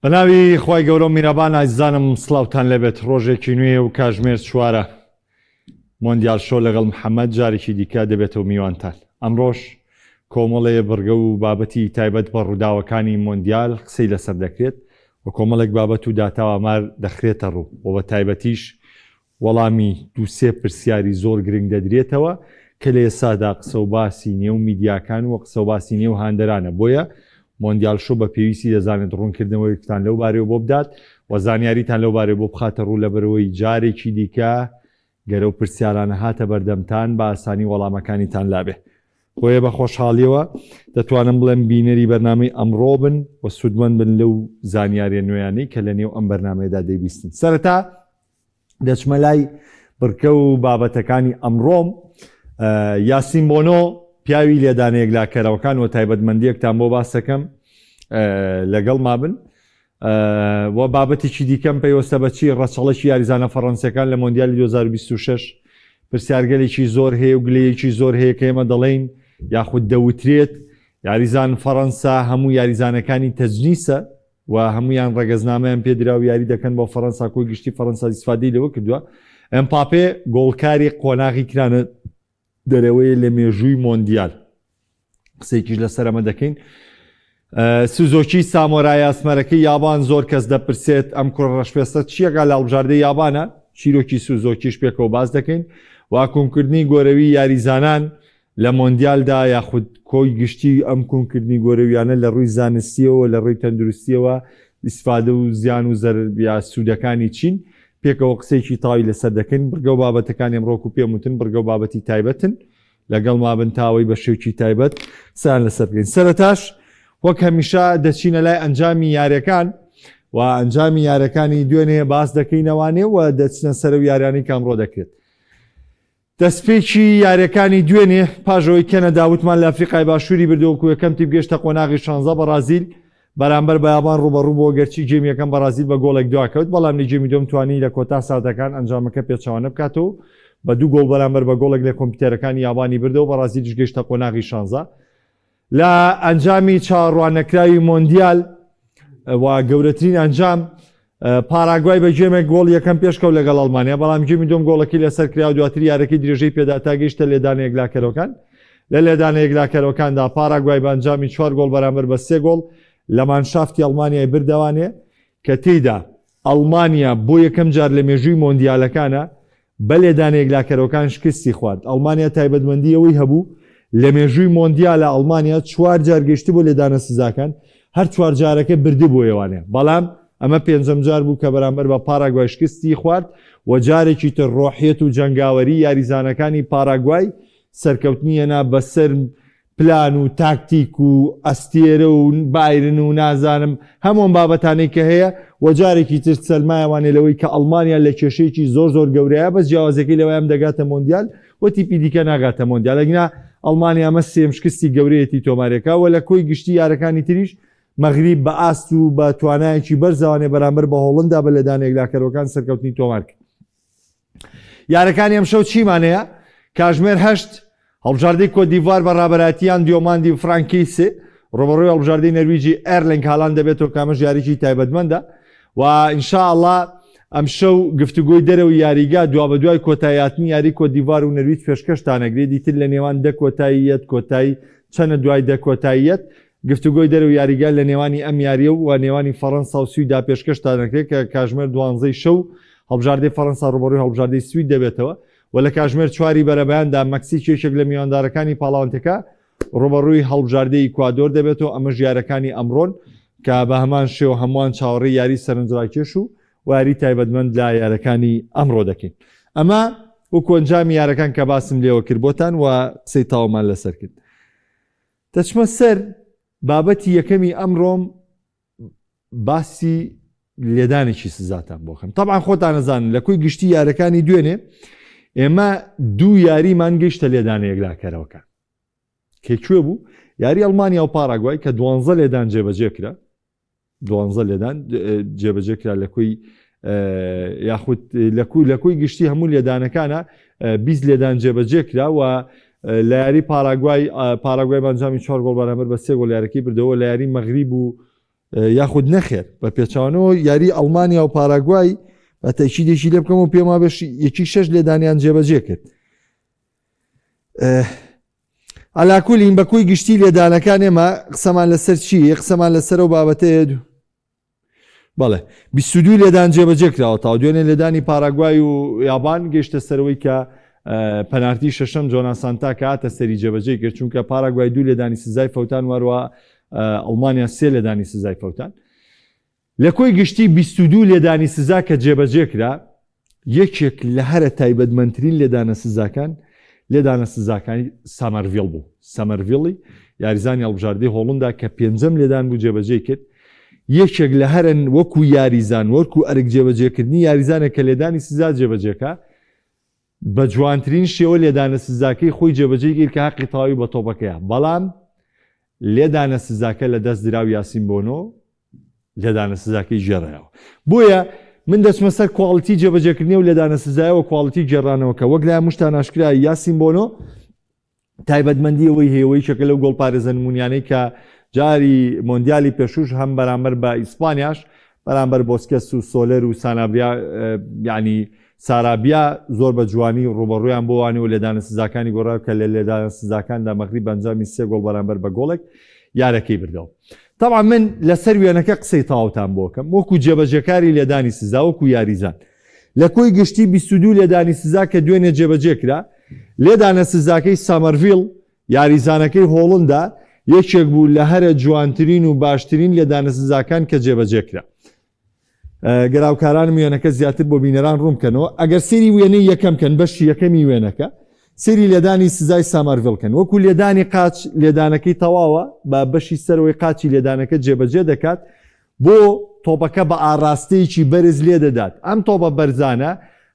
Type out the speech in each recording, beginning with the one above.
بەناوی خوای گەورەو میرەبان ئازیزانم سڵاوتان لێبێت ڕۆژێکی نوێ و کاژمێر چوارە مۆندیال شۆ لەگەڵ محەممەد جارێکی دیکە دەبێتەوە میوانتان ئەمڕۆش کۆمەڵێ بڕگە و بابەتی تایبەت بە ڕووداوەکانی مۆندیال قسەی لەسەر دەکرێت و کۆمەڵێک بابەت و داتا و ئامار دەخرێتە ڕوو و بە تایبەتیش وەڵامی دوو سێ پرسیاری زۆر گرنگ دەدرێتەوە کە لە ئێستادا قسە و باسی نێو میدیاکان و قسە و باسی نێو هاندەرانە بۆیە مۆندیال شۆ بە پێویستی دەزانێت ڕوونکردنەوەیەکتان لەو بارەیەوە بۆ بدات و زانیاریتان لەو بارەیەوە بۆ بخاتە ڕوو لەبەرئەوەی جارێکی دیکە گەر ئەو پرسیارانە هاتە بەردەمتان بە ئاسانی وەڵامەکانیتان لابێ. بۆیە بە خۆشحاڵیەوە دەتوانم بڵێم بینەری بەرنامەی ئەمڕۆ بن و سوودمەند بن لەو زانیاریە نوێیانەی کە لە نێو ئەم بەرنامەیەدا دەیبیستن. سەرەتا دەچمە لای بڕکە و بابەتەکانی ئەمڕۆم. یاسین بۆنۆ پیاوی لێدانە یەکلاکەرەوەکان و تایبەتمەندیەکتان بۆ باسەکەم لەگەڵما بن. و بابەتێکی دیکەم پەیوەستە بە چی ڕەچەڵەکی یاریزانە فەڕەنسیەکان لە مۆندیالی 2026 پرسیارگەلێکی زۆر هەیە و گلەیەکی زۆر هەیە کە ئێمە دەڵێین یاخود دەوترێت یاریزان فەڕەنسا هەموو یاریزانەکانی تەجنیسە و هەمویان ڕەگەزنامەیان پێدرا و یاری دەکەن بۆ فەڕەنسا کۆی گشتی فەڕەنسا ئیسفادەی لەوە کردووە ئەمپاپێ گۆڵکاری قۆناغی کرانە دەرەوەی لە مێژووی مۆندیال قسەیەکیش لەسەر ئەمە دەکەین. سوزۆکی سامۆرای ئەسمەرەکەی یابان زۆر کەس دەپرسێت ئەم کوڕە ڕەشپێستە چیەکە لە هەڵبژاردەی یابانە چیرۆکی سوزۆکیش پێکەوە باس دەکەین و کونکردنی گۆرەوی یاریزانان لە مۆندیالدا یاخود کۆی گشتی ئەم کونکردنی گۆرەویانە لە ڕووی زانستیەوە لە ڕووی تەندروستیەوە ئیسفادە و زیان و زەرەر یا سوودەکانی چین پێکەوە قسەیەکی تەواوی لەسەر دەکەین بڕگە و بابەتەکانی ئەمڕۆ وەکو پێم وتن بڕگە و بابەتی تایبەتن لەگەڵما بن تا ئەوەی بە شێوکی تایبەت قسەیان لەسەر بکەین. سەرەتاش وەک هەمیشە دەچینە لای ئەنجامی یاریەکان و ئەنجامی یاریەکانی دوێنێ باس دەکەینەوانێ و دەچنە سەر و یاریانی کە ئەمڕۆ دەکرێت. دەستپێکی یاریەکانی دوێنێ پاش ئەوەی کەنەدا وتمان لە ئەفریقای باشووری بردەوە وەکو یەکەم تیپ گەشتە قۆناغی شانزە بەڕازیل بەرامبەر بە یابان ڕووبەڕوو بووە، گەرچی گێمی یەکەم بەڕازیل بە گۆڵێک دواکەوت، بەڵام لە گێمی دووەم توانی لە کۆتا ساتەکان ئەنجامەکە پێچەوانە بکاتەوە و بە دوو گۆڵ بەرامبەر بە گۆڵێک لە کۆمپیوتەرەکانی یابانی بردەوە، بەڕازیلیش گەیشتە قۆناغی شانزە. لە ئەنجامی چاوەڕواننەکراوی مۆندیال و گەورەترین ئەنجام، پاراگوای بە گێمێک گۆڵ یەکەم پێشکەوت لەگەڵ ئەڵمانیا، بەڵام گێمی دووەم گۆڵەکەی لەسەر کرا و دواتر یارەکەی درێژەی پێدا تا گەیشتە لێدانە یەکلاکەرەوەکان. لە لێدانە یەکلاکەرەوەکاندا پاراگوای بە ئەنجامی چوار گۆڵ بەرامبەر بە سێ گۆڵ لە مانشافتی ئەڵمانیای بردەوانێ کە تێیدا ئەڵمانیا بۆ یەکەم جار لە مێژووی مۆندیالەکانە بە لێدانە یەکلاکەرەوەکان شکستی خوارد. ئەڵمانیا تایبەتمەندی ئەوەی هەبوو لە مێژووی مۆندیالە ئەڵمانیا چوار جار گەیشتبووە لێدانە سزاکان، هەر چوار جارەکە بردبوویەوانێ، بەڵام ئەمە پێنجەم جار بوو کە بەرامبەر بە پاراگوای شکستی خوارد و جارێکی تر ڕۆحیەت و جەنگاوەری یاریزانەکانی پاراگوای سەرکەوتنی هێنا بەسەر پلان و تاکتیک و ئەستێرە و بایرن و نازانم هەموو ئەم بابەتانەی کە هەیە و جارێکی تر سەلمایەوانێ لەوەی کە ئەڵمانیا لە کێشەیەکی زۆر زۆر گەورەیە بەس جیاوازیەکەی لەوەیە ئەم دەگاتە مۆندیال و تیپی دیکە ناگاتە مۆندیال ئەگینا ئەڵمانیا ئەمە سێیەم شکستی گەورەیەتی تۆمارێکا و لە کۆی گشتی یارەکانی تریش مەغریب بە ئاست و بە توانایەکی بەرزەوانێ بەرامبەر بە هۆڵندا بە لێدانە یەکلاکەرەوەکان سەرکەوتنی تۆمار کرد. یارەکانی ئەمشەو چیمان هەیە؟ کاژمێر هەشت، هەڵبژاردەی کۆتدیڤوار بە ڕابەرایەتییان دیۆماندی و فرانک کیسێ ڕووبەڕووی هەڵبژاردەی نەرویجی ئێرلینگ هالاند دەبێتەوە کە ئەمەش یاریی تایبەتمەندە و ئینشائەڵا ئەمشەو گفتوگۆی دەرەوەی یاریگا دوابەدوای کۆتاییهاتنی یاری کۆتدیڤوار و نەرویج پێشکەشتان ئەگرێت دیتر لە نێوان دە کۆتاییەت کۆتایی چەنە دوای دە کۆتاییەت گفتوگۆی دەرەوەی یاریگا لە نێوانی ئەم یارییە و نێوانی فەڕەنسا و سویددا پێشکەشتان دەکرێت کە کاژمێر دوانزەی شەو هەڵبژاردەی فەڕەنسا ڕووبەڕووی هەڵبژاردەی سوید دەبێتەوە و لە کاژمێر چواری بەرەبەیاندا مەکسیک یەکێک لە میواندارەکانی پاڵاوانتەکە ڕووبەڕووی هەڵبژاردەی ئیکوادۆر دەبێتەوە ئەمەش یارەکانی ئەمڕۆن کە بە هەمان شێوە هەمووان چاوەڕێی یاری سەرنجڕاکێش و یاری تایبەتمەند لە یارەکانی ئەمڕۆ دەکەین ئەمە وەکو ئەنجامی یارەکان کە باسم لێوە کرد بۆتان و قسەی تەواومان لەسەر کرد. دەچمە سەر بابەتی یەکەمی ئەمڕۆم باسی لێدانێکی سزاتان بۆ بکەم تەبعەن خۆتان ئەزانن لە کۆی گشتی یارەکانی دوێنێ ئێمە دوو یاریمان گەیشتە لێدانە یەکلاکەرەوەکان کە کوێ بوو یاری ئەڵمانیا و پاراگوای کە دوانزە لێدان جێبەجێ کرا دوانزە لێدان جێبەجێ کرا لە کۆی یاخود لە کۆی گشتی هەموو لێدانەکانە 20 لێدان جێبەجێ کرا و لە یاری پاراگوای پاراگوای بەنجامی چوار گۆڵ بەرامبەر بە سێ گۆڵ یاریەکەی بردەوە لە یاری مەغریب و یاخود نەخێر بە پێچوانەوە یاری ئەڵمانیا و پاراگوای بە تەکیدێکی لێ بکەم و پێم وابێ یەکی شەش لێدانیان جێبەجێ کرد. علاکولین بە کۆی گشتی لێدانەکان ئێمە قسەمان لەسەر چی قسەمان لەسەر و بابەتەیە بەڵێ 22 لێدان جێبەجێ کراوە تا دوێنێ لێدانی پاراگوای و یابان گەشتە سەرەوەی کە پەنارتی شەشەم جۆنان سانتا کە هاتە سەری جێبەجێ کرد چونکە پاراگوای دوو لێدانی سزای فەوتان وەروە ئەڵمانیا سێ لێدانی سزای فەوتان. لە کۆی گشتی 22 لێدانی سزا کە جێبەجێ کرا، یەکێک لە هەرە تایبەتمەندترین لێدانە سزاکان، لێدانە سزاکانی سامەرڤیڵ بوو. سامەرڤیڵی یاریزانی هەڵبژاردەی هۆڵندا کە پێنجەم لێدان بوو جێبەجێی کرد، یەکێک لە هەرە وەکو یاریزان وەکو ئەرک جێبەجێکردنی یاریزانێک کە لێدانی سزا جێبەجێکا، بە جوانترین شێوە لێدانە سزاکەی خۆی جێبەجێی کرد کە هەقی تەواوی بە تۆپەکەیە، بەڵام لێدانە سزاکە لە دەست درا و یاسین بۆنۆ لێدانە سزاکەی گێڕایەوە. بۆیە من دەچمە سەر quality جێبەجێکردنی و لێدانە سزایەوە quality گێڕانەوەکە وەک لای مشتان ئاشکرا یاسین بۆنۆ تایبەتمەندی ئەوەی هەیە و یەکێکە لەو گۆڵپارێزە نمونیانەی کە جاری مۆندیالی پێشوش هەم بەرامبەر بە ئیسپانیاش بەرامبەر بۆسکەس و سۆلەر و سانابریا یعنی سارابیا زۆر بە جوانی ڕوبەڕویان بۆوانی و لێدانە سزاکانی گۆڕا کە لە لێدانە سزاکاندا مەغریب بەنجامی سێ گۆڵ بەرامبەر بە گۆڵێک یارەکەی بردەوە. طبعا من لەسەر وێنەکە قسەی تەواوتان بۆکەم وەکو جێبەجێکاری لێدانی سزا وەکو یاریزان لە کۆی گشتی 22 لێدانی سزا کە دوێنێ جێبەجێ کرا، لێدانە سزاکەی سامەرڤیڵ، یاریزانەکەی هۆڵندا، یەکێک بوو لە هەرە جوانترین و باشترین لێدانە سزاکان کە جێبەجێ کرا. گەر هاوکارانم وێنەکە زیاتر بۆ بینەران ڕوون بکەنەوە، ئەگەر سەیری وێنەی یەکەم کەن، بەشی یەکەمی وێنەکە، سەیری لێدانی سزای سامەرڤیڵ کەن. وەکو لێدانی قاچ، لێدانەکەی تەواوە، بە بەشی سەرەوەی قاچی لێدانەکە جێبەجێ دەکات، بۆ تۆپەکە بە ئاڕاستەیەکی بەرز لێدەدات، ئەم تۆپە بەرزانە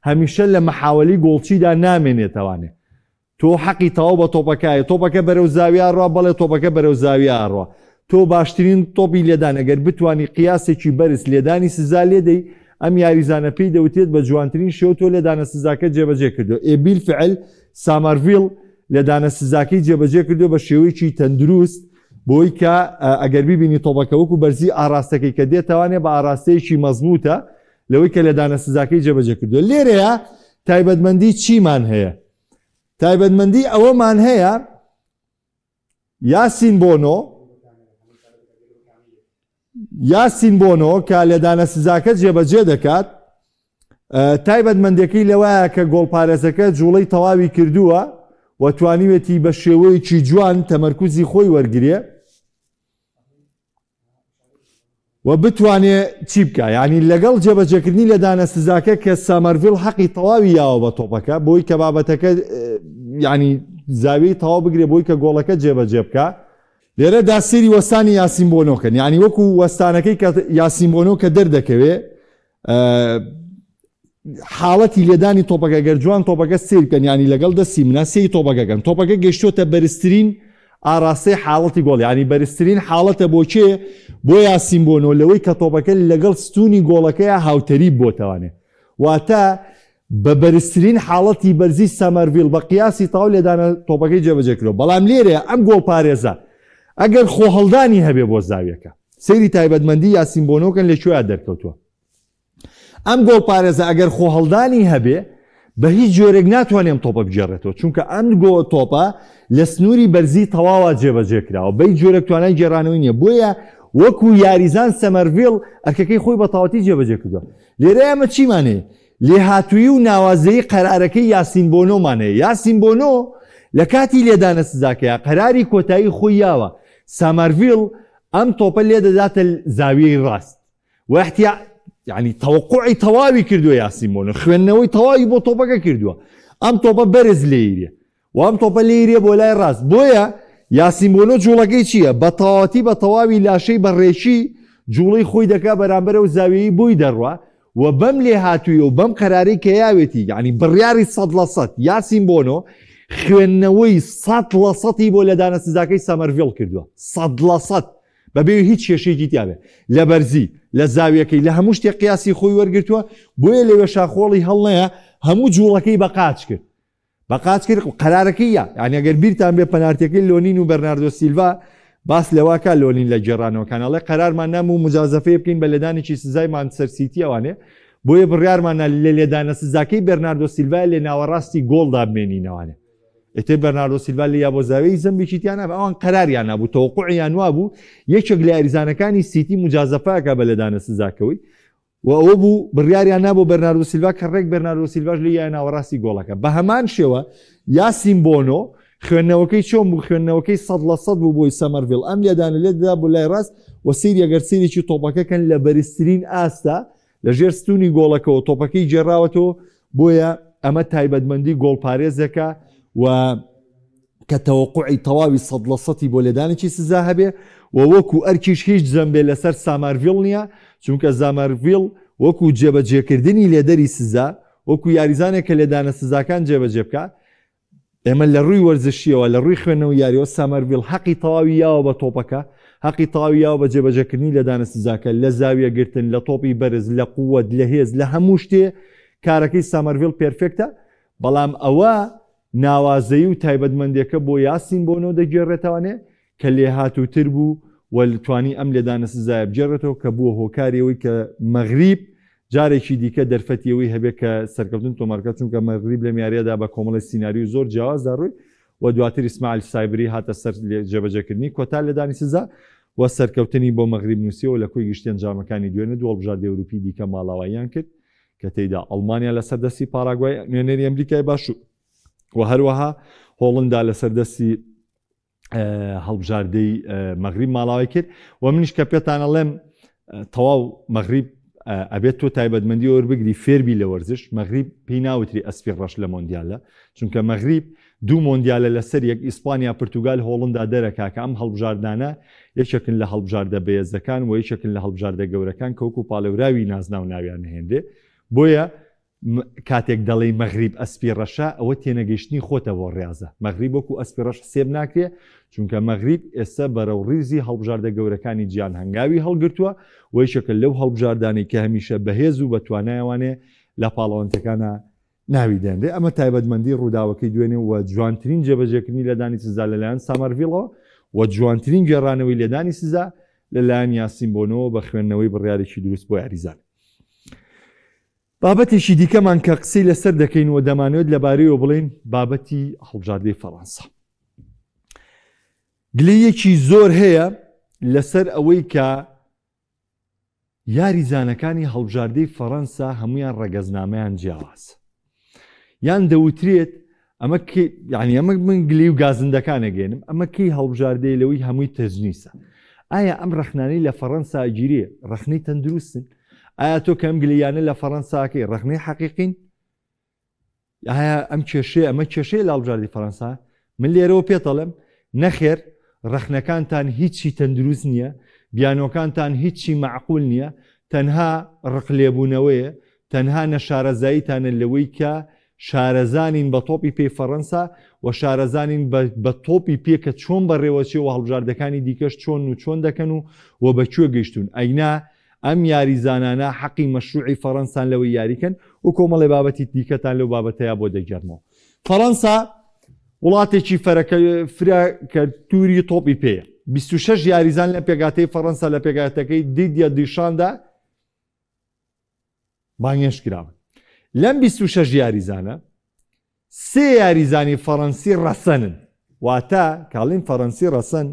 هەمیشە لە مەحاوەلی گۆڵچیدا نامێنێتەوانێ تۆ حەقی تەواو بە تۆپەکایە، تۆپەکە بەرەو زاویە ئەڕوا، بەڵێ تۆپەکە بەرەو زاویە ئەڕوا، تۆ باشترین تۆپی لێدان ئەگەر بتوانی قیاسێکی بەرز لێدانی سزا لێدەی، ئەم یاریزانە پێی دەوترێت بە جوانترین شێوە تۆ لێدانە سزاکەت جێبەجێ کردووە، ئێ بیلفعل سامەرڤیڵ لێدانە سزاکەی جێبەجێ کردووە بە شێوەیەکی تەندروست، بۆی کە ئەگەر بیبینی تۆپەکە وەکو بەرزی ئاڕاستەکەی کە دێتەوانێ بە ئاڕاستەیەکی مەزبووتە لەوەی کە لێدانە سزاکەی جێبەجێ کردووە. لێرەیە تایبەتمەندی چیمان هەیە؟ تایبەتمەندی ئەوەمان هەیە یاسین بۆنۆ یاسین بۆنۆ کە لێدانە سزاکە جێبەجێ دەکات تایبەتمەندەکەی لەوایە کە گۆڵپارێزەکە جوڵەی تەواوی کردووە و توانیوێتی بە شێوەیەکی جوان تەمەرکوزی خۆی وەرگێ و بتوانێ چی بکە ینی لەگەڵ جێبەجێکردنی لێدانە سزاکە کە سامەرڤیل حەقی تەواوی یاوە بە تۆپەکە بۆی کە بابەتەکە ینی زاویەی تەواو بگرێ بۆی کە گۆڵەکە جێبەجێ بکە لێرەدا سەیری وەستانی یاسین بۆنۆ کەن یعنی وەکو وەستانەکەی کە یاسین بۆنۆ کە دەردەکەوێ حاڵەتی لێدانی تۆپەکە گەر جوان تۆپەکە سیر بکەن ینی لەگەڵ دەستی منە سێی تۆپەکەکەن تۆپەکە گەشتۆتە بەرزترین ئاراستەی حاڵەتی گۆڵ ینی بەرزترین حاڵەتە بۆ کێ بۆ یاسین بۆنۆ لەوەی کە تۆپەکە لەگەڵ ستونی گۆڵەکەی هاوتەریب بۆتەوانێ واتە بە بەرزترین حاڵەتی بەرزی سامەرڤیل بە قیاسی تەواو لێدانە تۆپەکەی جێبەجێ کردووە، بەڵام لێرەیە ئەم گۆڵپارێزە ئەگەر خۆهەڵدانی هەبێ بۆ زاویەکە، سەیری تایبەتمەندی یاسین بۆنۆ کەن لە کوێیا دەرکەوتووە، ئەم گۆڵپارێزە ئەگەر خۆهەڵدانی هەبێ بە هیچ جۆرێک ناتوانێ ئەم تۆپە بگێڕێتەوە، چونکە ئەم گۆ تۆپە لە سنووری بەرزی تەواوە جێبەجێ کراوە، بە هیچ جۆرێک توانای گێڕانەوەی نییە، بۆیە وەکو یاریزان سەمەرڤیل ئەرکەکەی خۆی بە تەواوەتی جێبەجێ کردووە. لێرە ئێمە چیمان هەیە؟ لێهاتوویی و ناوازەیی قەرارەکەی یاسین بۆنۆمان هەیە. یاسین بۆنۆ لە کاتی لێدانە سزاکەیا قەراری کۆتایی خۆی یاوە، سامارڤیڵ ئەم تۆپە لێدەداتە زاویەی ڕاست و احتیا یعنی تەوەقوعی تەواوی کردووە یاسین بۆنۆ خوێندنەوەی تەواوی بۆ تۆپەکە کردووە ئەم تۆپە بەرز لێیرێ و ئەم تۆپە لێیرێ بۆ لای ڕاست بۆیە یاسین بۆنۆ جوڵەکەی چییە بە تەواوەتی بە تەواوی لاشەی بە ڕێکی جوڵەی خۆی دەکا بەرامبەر ئەو زاویەی بۆی دەڕوا و بەم لێهاتوویە و بەم قەرارەی کە یاوێتی یعنی بڕیاری 100% یاسین بۆنۆ خوێندنەوەی 100%ی بۆ لێدانە سزاکەی سەمەرڤیڵ کردووە 100% بەبێ هیچ کێشەیەکی تیابێ لە بەرزی لە زاویەکەی لە هەموو شتێک قیاسی خۆی وەرگرتووە بۆیە لەوێشا خۆڵی هەڵنەیە هەموو جوڵەکەی بە قاچ کرد بە قاچ کرد قەرارەکەی یا یعنی ئەگەر بیرتان بێ پەنارتیەکەی لۆنین و بەرناردۆ سیلڤا باس لەواکە لۆنین لە گێڕانەوەکان ئەڵێ قەرارمان ناموو مجازەفەیە بکەین بە لێدانێکی سزای مانچستەر سیتی ئەوانێ بۆیە بڕیارمان نا لە لێدانە سزاکەی بێرناردۆ سیلڤای لە ناوەڕاستی گۆڵدا بمێنینەوانێ ئیتر بەرناردۆ سیلڤا لە یابۆ زاویەی زەمبێکی تیا نابێ ئەوان قەراریان نابوو تەوەقوعیان وابوو یەکێک لە یاریزانەکانی سیتی مجازەفەکە بە لێدانە سزاکەوەی و ئەوە بوو بڕیاریان نا بۆ بەرناردۆ سیلڤا کە ڕێک بەرناردۆ سیلڤاش لێی یایە ناوەڕاستی گۆڵەکە بە هەمان شێوە یاسین بۆنۆ خوێندنەوەکەی چۆن بوو خوێندنەوەکەی 100% بوو بۆی سەمەرڤیل ئەم لێدانە لێدرا بۆ لای ڕاست و سەیری ئەگەر سەیرێکی تۆپەکە کەن لە بەرزترین ئاستا لە ژێر ستونی گۆڵەکەوە تۆپەکەی گێڕاوەتەوە بۆیە ئەمە تایبەتمەندی گۆڵپارێزێکە و کە تەوەقوعی تەواوی سەد لە سەتی بۆ لێدانێکی سزا هەبێ و وەکو ئەرکیش هیچ زەمبێ لەسەر سامارڤیڵ نییە چونکە زامارڤیڵ وەکو جێبەجێکردنی لێدەری سزا وەکو یاریزانێک کە لێدانە سزاکان جێبەجێ بکا ئێمە لە ڕووی وەرزشیەوە لە ڕووی خوێندنەوەی یاریەوە سامەرڤیڵ حەقی تەواوی یاوە بە تۆپەکە حەقی تەواوی یاوە بە جێبەجێکردنی لێدانە سزاکە لە زاویە گرتن لە تۆپی بەرز لە قووەت لە هێز لە هەموو شتێ کارەکەی سامەرڤیڵ perfect ە بەڵام ئەوە ناوازەیی و تایبەتمەندێکە بۆ یاسین بۆنۆ دەگێڕێتەوانێ کە لێهاتووتر بوو و توانی ئەم لێدانە سزایە بگێڕێتەوە کە بووە هۆکاری ئەوەی کە مەغریب جارێکی دیکە دەرفەتی ئەوەی هەبێت کە سەرکەوتن تۆماربکات، چونکە مەغریب لەم یارییەدا بە کۆمەڵێک سیناریۆی زۆر جیاوازدا ڕۆی و دواتر ئیسماعیل سایبری هاتە سەر جێبەجێکردنی کۆتا لێدانی سزا و سەرکەوتنی بۆ مەغریب نووسیەوە لە کۆی گشتی ئەنجامەکانی دوێنێ دوو هەڵبژاردەی ئەوروپی دیکە ماڵاواییان کرد کە تێیدا ئەڵمانیا لەسەر دەستی پاراگوای نوێنەری ئەمریکای باشوور و هەروەها هۆڵندا لەسەر دەستی هەڵبژاردەی مەغریب ماڵاوای کرد و منیش کە پێتان ئەڵێم تەواو مەغریب ئەبێت تۆ تایبەتمەندی وەربگری فێربی لە وەرزش مەغریب پێی ناوتری ئەسپی ڕەش لە مۆندیالە چونکە مەغریب دوو مۆندیالە لەسەر یەک ئیسپانیا پرتوگال هۆڵندا دەرەکا کە ئەم هەڵبژاردانە یەکێکن لە هەڵبژاردە بەێزەکان و یەکێکن لە هەڵبژاردە گەورەکان کە وەکو پاڵێوراوی نازناو ناویان نەهێنرێ بۆیە کاتێک دەڵێی مەغریب ئەسپی ڕەشە ئەوە تێنەگەیشتنی خۆتە بۆ ڕیازە. مەغریب وەکو ئەسپی ڕەش حسێب ناکرێ، چونکە مەغریب ئێستا بەرەو ڕیزی هەڵبژاردە گەورەکانی جیهان هەنگاوی هەڵگرتووە و یەکێکە لەو هەڵبژاردانەی کە هەمیشە بەهێز و بەتوانایەوانێ لە پاڵەوانتەکانا ناوی دەنرێ. ئەمە تایبەتمەندی ڕووداوەکەی دوێنێ و جوانترین جێبەجێکردنی لێدانی سزا لەلایەن سامەرڤیڵەوە و جوانترین گێڕانەوەی لێدانی سزا لەلایەن یاسین بۆنۆوە بە خوێندنەوەی بڕیارێکی دروست بۆ یاریزان. بابەتێکی دیکەمان کە قسەی لەسەر دەکەین و دەمانەوێت لەبارەیەوە بڵێین بابەتی هەڵبژاردەی فەڕەنسا. گلەیەکی زۆر هەیە لەسەر ئەوەی کە یاریزانەکانی هەڵبژاردەی فەڕەنسا هەمویان ڕەگەزنامەیان جیاواز یان دەوترێت ئەمە یعنی ئەمە من گلی و گازندەکان ئەگەێنم ئەمە کەی هەڵبژاردەیە لەوەی هەمووی تەجنیسە ئایا ئەم ڕەخنانەی لە فەڕەنسا گیرێ ڕەخنەی تەندروستن ئایا تۆ کە ئەم گلیانە لە فەڕەنساکەی ڕەخنەی حەقیقین ئایا ئەم کێشەیە ئەمە کێشەیە لە هەڵبژاردەی فەڕەنسا من لێرەوە پێتەڵێم نەخێر ڕەخنەکانتان هیچی تەندروست نییە بیانۆکانتان هیچی معقول نییە تەنها ڕقلێبوونەوەیە تەنها نەشارەزاییتانە لەوەی کە شارەزانین بە تۆپی پێی فەڕەنسا و شارەزانین بە تۆپی پێ کە چۆن بەڕێوەچێ و هەڵبژاردەکانی دیکەش چۆن و چۆن دەکەن و و بە کوێ گەیشتوون ئەینا ئەم یاریزانانە حەقی مەشروعی فەڕەنسان لەوەی یاریکەن و کۆمەڵێ بابەتی دیکەتان لەو بابەتەیا بۆ دەگێڕمەوە. فەڕەنسا وڵاتێکی فرە کەلتوری تۆپی پێیە. 26 یاریزان لە پێکهاتەی فەڕەنسا لە پێکهاتەکەی دیدیە دیشاندا بانگهێشت کراون. لەم 26 یاریزانە سێ یاریزانی فەڕەنسی ڕەسەنن، واتە کاڵین فەڕەنسی ڕەسەن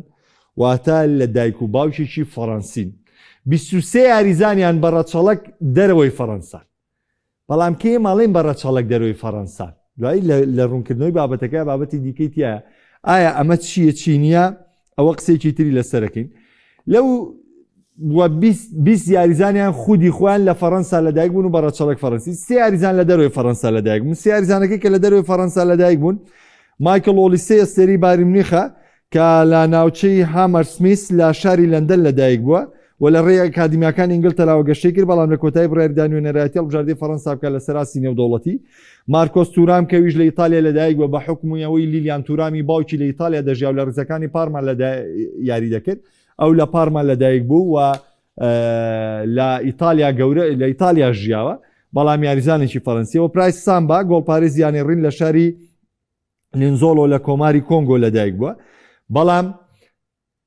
واتە لە دایک و باوکێکی فەڕەنسین. 23 یاریزانیان بە ڕەچەڵەک دەرەوەی فەڕەنسان. بەڵام کێ ماڵین بە ڕەچەڵەک دەرەوەی فەڕەنسان؟ دوایی لە ڕوونکردنەوەی بابەتەکە بابەتی دیکەی تایە. ئایا ئەمە چییە چی نییە؟ ئەوە قسەیەکی تری لەسەرەکەین لەو و 20 یاریزانیان خودی خۆیان لە فەڕەنسا لەدایک بوون و بە ڕەچەڵەک فەڕەنسی سێ یاریزان لە دەرەوەی فەڕەنسا لەدایک بوون سێ یاریزانەکەی کە لە دەرەوەی فەڕەنسا لەدایک بوون مایکڵ ئۆلیسێ ئەستێرەی بایرن میونیخە کە لە ناوچەی هامەرسمیس لە شاری لەندەن لەدایک بووە و لە ڕێی ئەکادیمیاکانی ئینگلتەراوە گەشتەی کرد، بەڵام لە کۆتایی بڕیاریدا نوێنەرایەتی هەڵبژاردەی فەڕەنسا بکات لەسەر ئاستی نێودەوڵەتی. مارکۆس تورام کە ئەویش لە ئیتالیا لەدایک بووە، بە حوکمی ئەوەی لیلیان تورامی باوکی لە ئیتالیا دەژیا و لە ڕیزەکانی پارما لە یاری دەکرد، ئەو لە پارما لەدایک بوو و لە ئیتالیا گەورە لە ئیتالیا ژیاوە، بەڵام یاریزانێکی فەرەنسییە. و پرایس سامبا گۆڵپارێزی یانەی ڕین لە شاری لینزۆڵۆ لە کۆماری کۆنگۆ لەدایک بووە، بەڵام.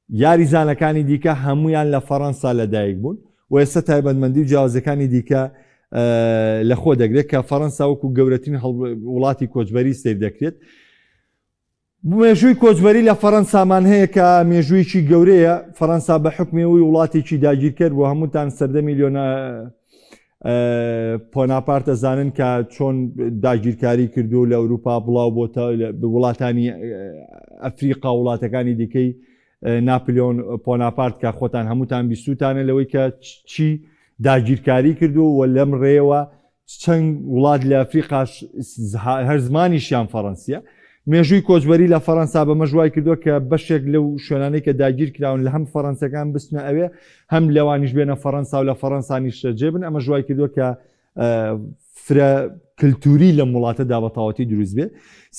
یاریزانەکانی دیکە هەموویان لە فەڕەنسا لەدایک بوون و ئێستا تایبەتمەندی و جیاوازیەکانی دیکە لەخۆ دەگرێت کە فەڕەنسا وەکو گەورەترین وڵاتی کۆچبەری سەیر دەکرێت. مێژووی کۆچبەری لە فەڕەنسامان هەیە کە مێژوویەکی گەورەیە، فەڕەنسا بە حوکمی ئەوەی وڵاتێکی داگیرکەر بوو هەمووتان سەردەمی لیۆنا پۆناپارت دەزانن کە چۆن داگیرکاری کردو لە ئەوروپا بڵاو بۆتە وڵاتانی ئەفریقا وڵاتەکانی دیکەی ناپلیۆن پۆناپارت کە خۆتان هەمووتان بیستوتانە لەوەی کە چی داگیرکاری کردو و لەم ڕێوە چەند وڵات لە ئەفریقاش هەر زمانیشیان فەڕەنسیە. مێژووی کۆچبەری لە فەڕەنسا بەمەش وای کردووە کە بەشێک لەو شوێنانەی کە داگیر کراون لە هەم فەڕەنسەکان بچنە ئەوێ هەم لەوانیش بێنە فەڕەنسا و لە فەڕەنسا نیشتەجێ بن ئەمەش وای کردووە کە فرە کلتوری لەم وڵاتەدا بە تەواوەتی دروست بێ.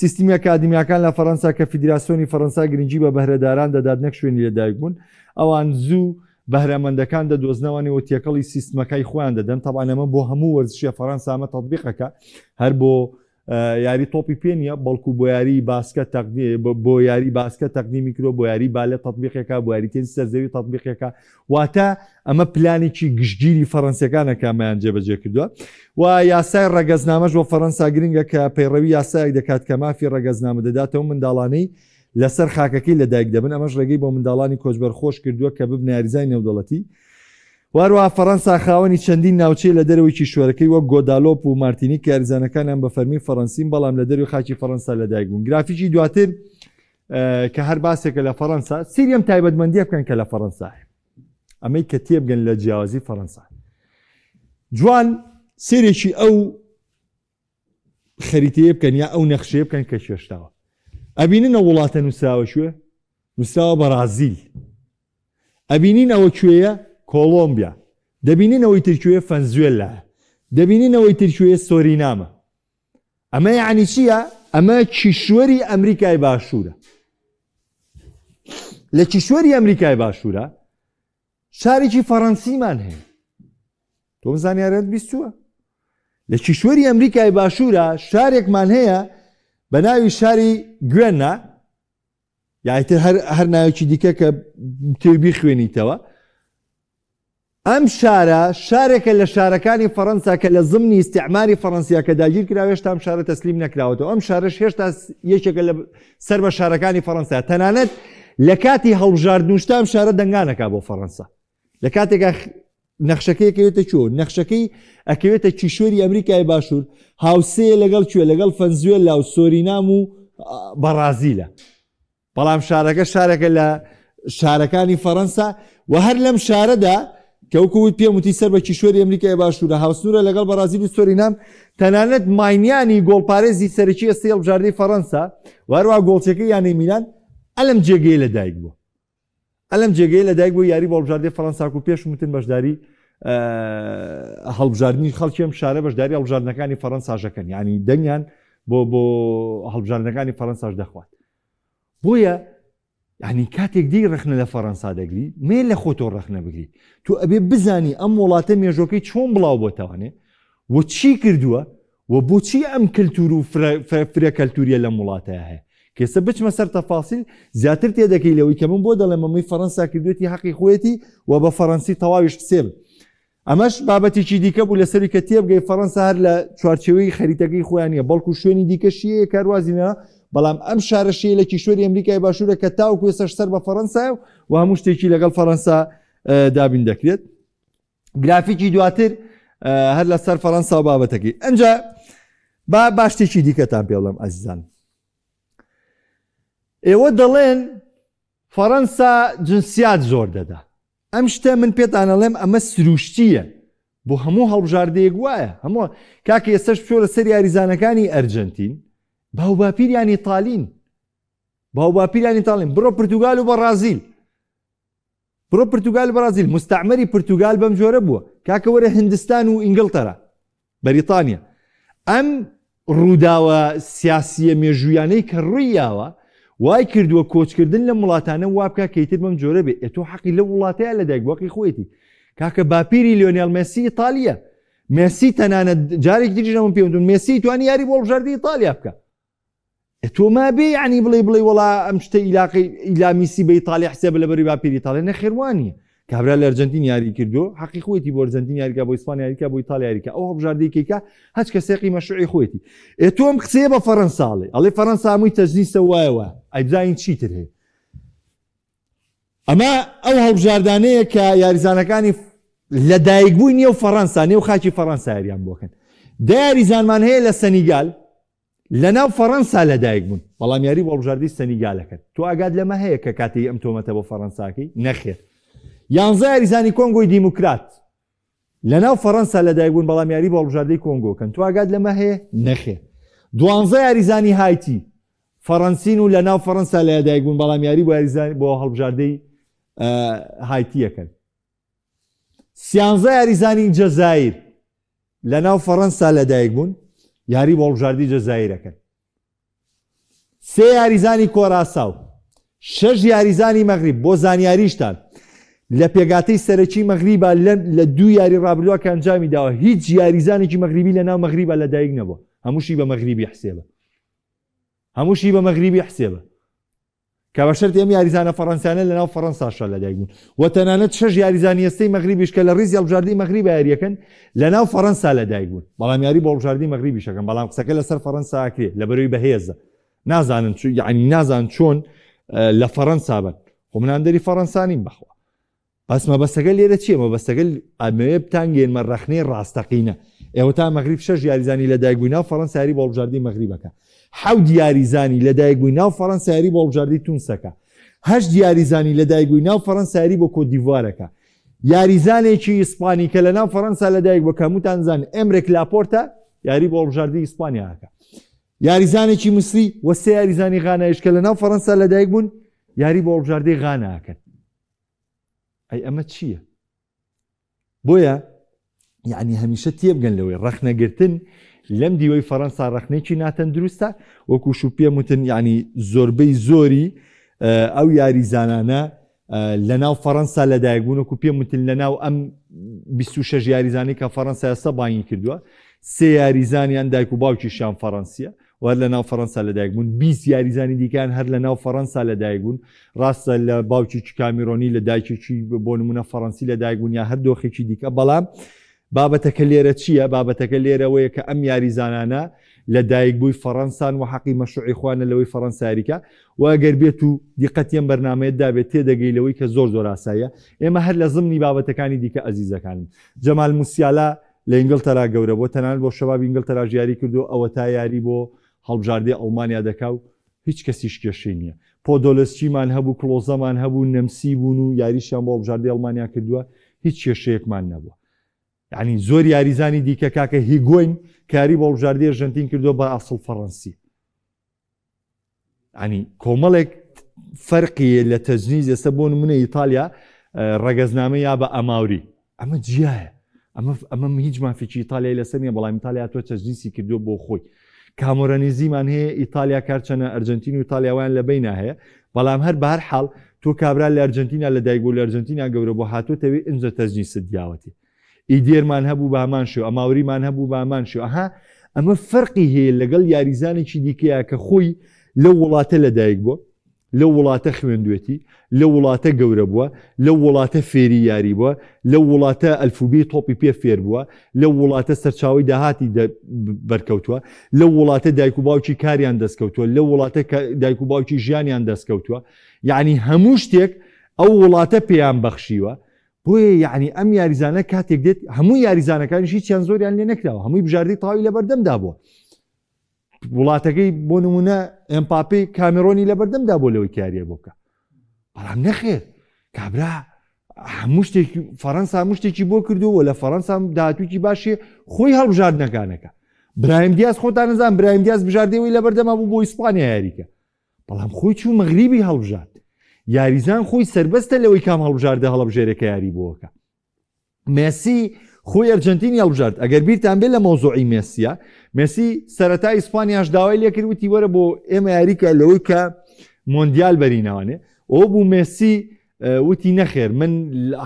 سیستمی ئەکادیمیاکان لە فەڕەنسا کە فیدراسیۆنی فەڕەنسا گرنگی بە بەهرەداران دەدات نەک شوێنی لەدایکبوون ئەوان زوو بەهرەمەندەکان دەدۆزنەوەنی و تێکەڵی سیستمەکای خۆیان دەدەن، تەبعەن ئەمە بۆ هەموو وەرزشێ فەرەنسا ئەمە تەتبیقەکە هەر بۆ یاری تۆپی پێ نییە بەڵکو بۆ یاری باسکە بۆ یاری باسکە تەقدیمی کرۆ بۆ یاری بالە تەتبیقێکە بۆ یاری تێنسی سەرزەوی تەتبیقێکە واتە ئەمە پلانێکی گشتگیری فەرەنسیەکانە کە ئەمەیان جێبەجێ کردووە و یاسای ڕەگەزنامەش بۆ فەرەنسا گرنگە کە پەیڕەوی یاسایەک دەکات کە مافی ڕەگەزنامە دەداتەوە منداڵانەی لەسەر خاکەکەی لەدایک دەبن، ئەمەش ڕێگەی بۆ منداڵانی کۆچبەر خۆش کردووە کە ببنە یاریزانی نێودەوڵەتی. و هەروەها فەرەنسا خاوەنی چەندین ناوچەیە لە دەرەوەی کیشوەرەکەی وەک گۆدالۆپ و مارتینیک کە یاریزانەکانیان بە فەرمی فەرەنسین بەڵام لە دەروی خاکی فەرەنسا لەدایک بوون. گرافیکی دواتر کە هەر باسێکە لە فەرەنسا، سەیری ئەم تایبەتمەندییە بکەن کە لە فەرەنسا هەیە. ئەمەی کە تێبگەن لە جیاوازی فەرەنسا. جوان سەیرێکی ئەو خەریتەیە بکەن یا ئەو نەخشەیە بکەن کە کێشراوە ئەبینن ئەو وڵاتە نووسراوە کوێ نووسراوە بەرازیل ئەبینین ئەوە کوێیە کۆڵۆمبیا دەبینین ئەوەی تر کوێ فەنزوێلا دەبینین ئەوەی تر کوێ سۆرینامە ئەمە یعنی چییە ئەمە کیشوەری ئەمریکای باشوورە لە کیشوەری ئەمریکای باشوورە شارێکی فەڕەنسیمان هەیە تۆم زانیارت بیستووە لە کیشوەری ئەمریکای باشوورە شارێکمان هەیە بە ناوی شاری گوێنە یایتر هەر هەر ناوێکی دیکە کە تێبی خوێنیتەوە ئەم شارە شارێکە لە شارەکانی فەڕەنسا کە لە زمنی ئیستعماری فەڕەنسیا کە داگیر کرا هێشتا ئەم شارە تەسلیم نەکراوەتەوە ئەم شارەش هێشتا یەکێکە لە سەر بە شارەکانی فەڕەنسا تەنانەت لە کاتی هەڵبژاردن و شتا ئەم شارە دەنگانەکا بۆ فەڕەنسا لە کاتێکا نەخشەکەی ئەکەوێتە کوێ نەخشەکەی ئەکەوێتە کیشوەری ئەمریکای باشوور هاوسێیە لەگەڵ کوێ لەگەڵ فەنزوێلا و سۆرینام و بەڕازیلە بەڵام شارەکە شارێکە لە شارەکانی فەڕەنسا و هەر لەم شارەدا کە وەکو وت پێم وتی سەر بە کیشوەری ئەمریکای باشوورە هاوسنوورە لەگەڵ بەڕازیل و سۆرینام تەنانەت ماینیانی گۆڵپارێزی سەرەکی ئێستەی هەڵبژاردەی فەڕەنسا و هەروەها گۆڵچیەکەی یانەی میلان ئەلەم جێگەیە لەدایک بووە ئەلەم جێگەیە لەدایک بوو یاری بۆ هەڵبژاردەی فەڕەنسا و پێش وتن بەشداری هەڵبژاردنی خەڵکی ئەم شارە بەشداری هەڵبژاردنەکانی فەڕەنساژەکەن یعنی دەنگیان بۆ بۆ هەڵبژاردنەکانی فەڕەنساش دەخوات بۆیە یعنی کاتێک دی ڕەخنە لە فەڕەنسا دەگری مێ لە خۆتۆ ڕەخنە بگری تۆ ئەبێ بزانی ئەم وڵاتە مێژۆکەی چۆن بڵاو بۆتەوانێ و چی کردووە و بۆچی ئەم کلتور و فرە کەلتوریە لەم وڵاتە هەیە کێسە بچمە سەر تەفاسیل زیاتر تێدەکەی لەوەی کە من بۆ دەڵێم ئەمەی فەڕەنسا کردوێتی حەقی خۆیەتی و بە فەڕەنسی تەواویش قسێ ئەمەش بابەتێکی دیکە بوو لەسەری کە تێبگەی فەڕەنسا هەر لە چوارچێوەی خەریتەکەی خۆیان نیە بەڵکو شوێنی دیکەشی هەیە کە هەروازی نە بەڵام ئەم شارەشیە لە کیشوەری ئەمریکای باشوورە کە تاوەکو ئێستاش سەر بە فەڕەنسایە و هەموو شتێکی لەگەڵ فەڕەنسا دابین دەکرێت گرافیکی دواتر هەر لەسەر فەڕەنسا و بابەتەکەی ئەنجا با باشتێکی دیکەتان پێ بڵێم ئازیزان ئێوە دەڵێن فەڕەنسا جنسیات زۆر دەدا ئەم شتە من پێتان ئەڵێم ئەمە سروشتییە بۆ هەموو هەڵبژاردەیەک وایە هەموو کاکە ئێستاش بچۆرە سەر یاریزانەکانی ئەرجەنتین باوباپیریان ئیتالین باوباپیریان ئیتالین بڕۆ پرتوگال و بەڕازیل بڕۆ پرتوگال بەڕازیل مستعمەری پرتوگال بەم جۆرە بووە کاکە وەرە هندستان و ئینگلتەرا بەریتانیا ئەم ڕووداوە سیاسییە مێژوویانەی کە ڕوویاوە وای کردووە کۆچکردن لەم وڵاتانە وا بکا کە ئیتر بەم جۆرە بێ ئێ تۆ حەقی لەو وڵاتەیە لەدایک بوو حەقی خۆیەتی کاکە باپیری لیۆنێل مێسی ئیتالیە مێسی تەنانەت جارێکی تریش ئەمە پێم وتون مێسی توانی یاری بۆ هەڵبژاردەی ئیتالیا بکا. تۆ ما بێ یعنی بڵێ بڵێ وڵا ئەم شتە ئیلاقی ئیلامیسی بە ئیتالیا حسێبە لەبەری باپیری ئیتالیا نەخێوانیە کابرا لە ئەرجەنتین یاری کردو حەقی خۆیەتی بۆ ئەرجەنتین یاریکا بۆ ئیسپانیا یاریکا بۆ ئیتالیا یاریکا ئەو هەڵبژاردەی کەیکا هەچ کەسێقی مەشروعی خۆیەتی ئێ تۆ ئەم قسەیە بە فەرەنسا ئەڵێ ئەڵێ فەرەنسا هەمووی تەجنیسە وایە وایە ئەی بزانین چیتر هەیە ئەمە ئەو هەڵبژاردانەیە کە یاریزانەکانی لە دایکبووی نێو فەڕەنسا نێو خاکی فەڕەنسا یاریان بۆکەن دە یاریزانمان هەیە لە سەنیگال لەناو فەڕەنسا لەدایک بوون، بەڵام یاری بۆ هەڵبژاردەی سەنیگال ئەکەن. تۆ ئاگات لەمە هەیە کە کاتێک ئەم تۆمەتە بۆ فەڕەنسا ئەکەی؟ نەخێر. یانزە یاریزانی کۆنگۆی دیموکرات لەناو فەڕەنسا لەدایک بوون، بەڵام یاری بۆ هەڵبژاردەی کۆنگۆ ئەکەن. تۆ ئاگات لەمە هەیە؟ نەخێر. دوانزە یاریزانی هایتی فەڕەنسین و لەناو فەڕەنسا لەدایک بوون، بەڵام یاری بۆ یاریزان بۆ هەڵبژاردەی هایتی ئەکەن. سیانزە یاریزانی جەزایر لەناو فەڕەنسا لەدایک بوون، یاری بۆ هەڵبژاردەی جەزایر ئەکەن. سێ یاریزانی کۆراساو، شەش یاریزانی مەغریب، بۆ زانیاریشتان لە پێگاتەی سەرەکی مەغریبا لە دوو یاری ڕابردووە کە ئەنجامی داوە هیچ یاریزانێکی مەغریبی لە ناو مەغریبا لەدایک نەبووە، هەمووشی بە مەغریبی حسێبە. هەمووشی بە مەغریبی حسێبە. کە بە شەرتی ئەم یاریزانە فەڕەنسیانە لەناو فەڕەنساشا لەدایک بوون و تەنانەت شەش یاریزانی ئێستەی مەغریبیش کە لە ڕیزی هەڵبژاردەی مەغریبا یارییەکەن لەناو فەڕەنسا لەدایک بوون بەڵام یاری بۆ هەڵبژاردەی مەغریبیش ئەکەن بەڵام قسەکە لەسەر فەڕەنسا ئەکرێ لەبەرەوەی بەهێزە نازانن یعنی نازان چۆن لە فەڕەنسا بن خۆ من هاندەری فەڕەنسا نیم بەخوا بەس مەبەستەکە لێرە چییە؟ مەبەستەکە ئەمەوێ بتانگەیەنمە ڕەخنەی ڕاستەقینە. ئێوە تا مەغریب شەش یاریزانی لەدایکبووی ناو فەڕەنسا یاری بۆ هەڵبژاردەی مەغریبەکە. حەوت یاریزانی لەدایکبووی ناو فەڕەنسا یاری بۆ هەڵبژاردەی تونسەکە. هەشت یاریزانی لەدایکبووی ناو فەڕەنسا یاری بۆ کۆتدیڤوارەکە. یاریزانێکی ئیسپانی کە لەناو فەڕەنسا لەدایک بووە کە هەمووتان زانن ئێمرێک لاپۆرتە یاری بۆ هەڵبژاردەی ئیسپانیا ئەکا. یاریزانێکی میسری و سێ یاریزانی غانایش کە لەناو فەڕەنسا لەدایک بوون یاری بۆ هەڵبژاردەی غانا ئەکەن. ئەی ئەمە چییە؟ بۆیە یعنی هەمیشە تێبگەن لەوەی ڕەخنەگرتن لەم دیوەی فەڕەنسا ڕەخنێکی ناتەندروستە وەکو شو پێم وتن یعنی زۆربەی زۆری ئەو یاریزانانە لە ناو فەڕەنسا لەدایک بوون وەکو پێم وتن لە ناو ئەم 26 یاریزانی کە فەڕەنسا ئێستا بانگی کردووە سێ یاریزانیان دایک و باوکیشیان فەڕەنسیە و هەر لە ناو فەڕەنسا لەدایک بوون، 20 یاریزانی دیکەیان هەر لە ناو فەڕەنسا لەدایک بوون، ڕاستە لە باوکێکی کامیرۆنی لە دایکێکی بۆ نمونە فەڕەنسی لەدایک بوون یا هەر دۆخێکی دیکە، بەڵام بابەتەکە لێرە چییە؟ بابەتەکە لێرەوەیە کە ئەم یاریزانانە لە دایکبووی فەڕەنسان و حەقی مەشروعی خۆیانە لەوەی فەڕەنسا یاریکا و ئەگەر بێت و دیقەتی ئەم بەرنامەیەت دابێت تێدەگەی لەوەی کە زۆر زۆر ئاساییە ئێمە هەر لە زمنی بابەتەکانی دیکە ئەزیزەکانم جەمال موسیالا لە ئینگڵتەرا گەورە بووە، تەنانەت بۆ شەبابی ئینگڵتەراش یاری کردووە، ئەوەتا یاری بۆ هەڵبژاردەی ئەڵمانیا دەکا و هیچ کەسیش کێشەی نییە. پۆدۆلسکیمان هەبوو، کڵۆزەمان هەبوو، نەمسی بوون و یاریشیان بۆ هەڵبژاردەی ئەڵمانیا کردووە، هیچ کێشەیەکمان نەبووە. یانی زۆر یاریزانی دیکە کاکە هیگۆین کە یاری بۆ هەڵبژاردەی ئەرژەنتین کردووە بە ئەسڵ فەڕەنسی. ینی کۆمەڵێک فەرقی لە تەجنیز ئێستا بۆ نمونە ئیتالیا ڕەگەزنامە یا بە ئەماوری ئەمە جیایە ئەمە ئەمە هیچ مافێکی ئیتالیای لەسەر نیە بەڵام ئیتالیا تۆ تەجنیسی کردووە بۆ خۆی کامۆرەنیزیمان هەیە ئیتالیا کارچەنە ئەرجنتین و ئیتالیاوان لە بینە هەیە بەڵام هەر بەهر حاڵ تۆ کابرا لە ئەرجنتینا لە دایک بوو لە ئەرجنتینا گەورە بۆ هاتوتەوەی ئینجا تەجنیست دیاوەتی ئیدێرمان هەبوو بە هەمان شێوە، ئەماوریمان هەبوو بە هەمان شێوە. ئەها ئەمە فەرقی هەیە لەگەڵ یاریزانێکی دیکەیە کە خۆی لەو وڵاتە لەدایک بووە، لەو وڵاتە خوێندوێتی، لەو وڵاتە گەورە بووە، لەو وڵاتە فێری یاری بووە، لەو وڵاتە ئەلفوبێی تۆپی پێ فێر بووە، لەو وڵاتە سەرچاوەی داهاتی بەرکەوتووە، لەو وڵاتە دایک و باوکی کاریان دەستکەوتووە، لەو وڵاتە دایک و باوکی ژیانیان دەستکەوتووە. یعنی هەموو شتێک ئەو وڵاتە پێیان بەخشیوە. بۆیە یەعنی ئەم یاریزانە کاتێک دێت هەموو یاریزانەکانیش هیچیان زۆریان لێ نەکراوە هەمووی بژاردەی تەواوی لەبەردەمدا بووە وڵاتەکەی بۆ نمونە ئێمپاپی کامێرۆنی لەبەردەمدا بۆ لەوەی کاریە بۆ بکە بەڵام نەخێر کابرا هەموو شتێکی فەڕەنسا هەموو شتێکی بۆ کردووە لە فەڕەنسا داهاتووکی باشی خۆی هەڵبژاردنەکانەکە برایم دیاز خۆتان نەزان برایم دیاز بژاردەوەی لەبەردەما بوو بۆ ئیسپانیا یاریکە بەڵام خۆی چوو مەغریبی هەڵبژارد یاریزان خۆی سربەستە لەوەی کام هەڵبژاردە هەڵبژێرێ کە یاری بۆکە مێسی خۆی ئەرجنتینی هەڵبژارد ئەگەر بیرتان بێت لە مەوزوعی مێسیە مێسی سەرەتا ئیسپانیاش داوای لێکرد وتی وەرە بۆ ئێمە یاریکە لەوەی کە مۆندیال بەرینەوانێ ئەو بوو مێسی وتی نەخێر من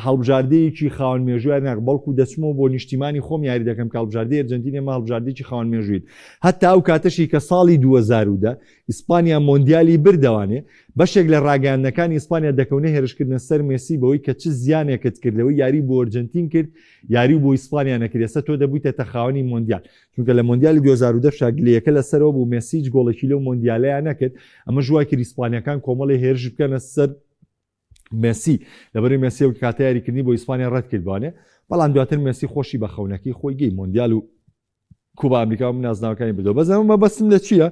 هەڵبژاردەیەکی خاوەن مێژوویان ناکەم بەڵکو دەچمەوە بۆ نیشتیمانی خۆم یاری دەکەم کە هەڵبژاردەی ئەرجەنتین ئێمە هەڵبژاردەیەکی خاوەن مێژووین هەتا ئەو کاتەشی کە ساڵی 2010 ئیسپانیا مۆندیالی بردەوانێ بەشێک لە ڕاگەیاندنەکانی ئیسپانیا دەکەونە هێرشکردنە سەر مێسی بەوەی کە چ زیانێکت کرد لەوەی یاری بۆ ئەرجەنتین کرد یاری و بۆ ئیسپانیا نەکرد ئێستا تۆ دەبوویتە خاوەنی مۆندیال چونکە لە مۆندیالی 2010 شا گلەیەکە لەسەرەوە بوو مێسی هیچ گۆڵێکی لەو مۆندیالەیان نەکرد ئەمەش وای کرد ئیسپانیەکان کۆمەڵێ هێرش بکەنە سەر مێسی لەبەری مێسی و کاتە یاریکردنی بۆ ئیسپانیا ڕەت کردوانێ بەڵام دواتر مێسی خۆشی بە خەونەکەی خۆی گەی مۆندیال و کوبا ئەمریکا و نازناوەکانی بردەوە بەس ئەمە مەبەستم لە چییە؟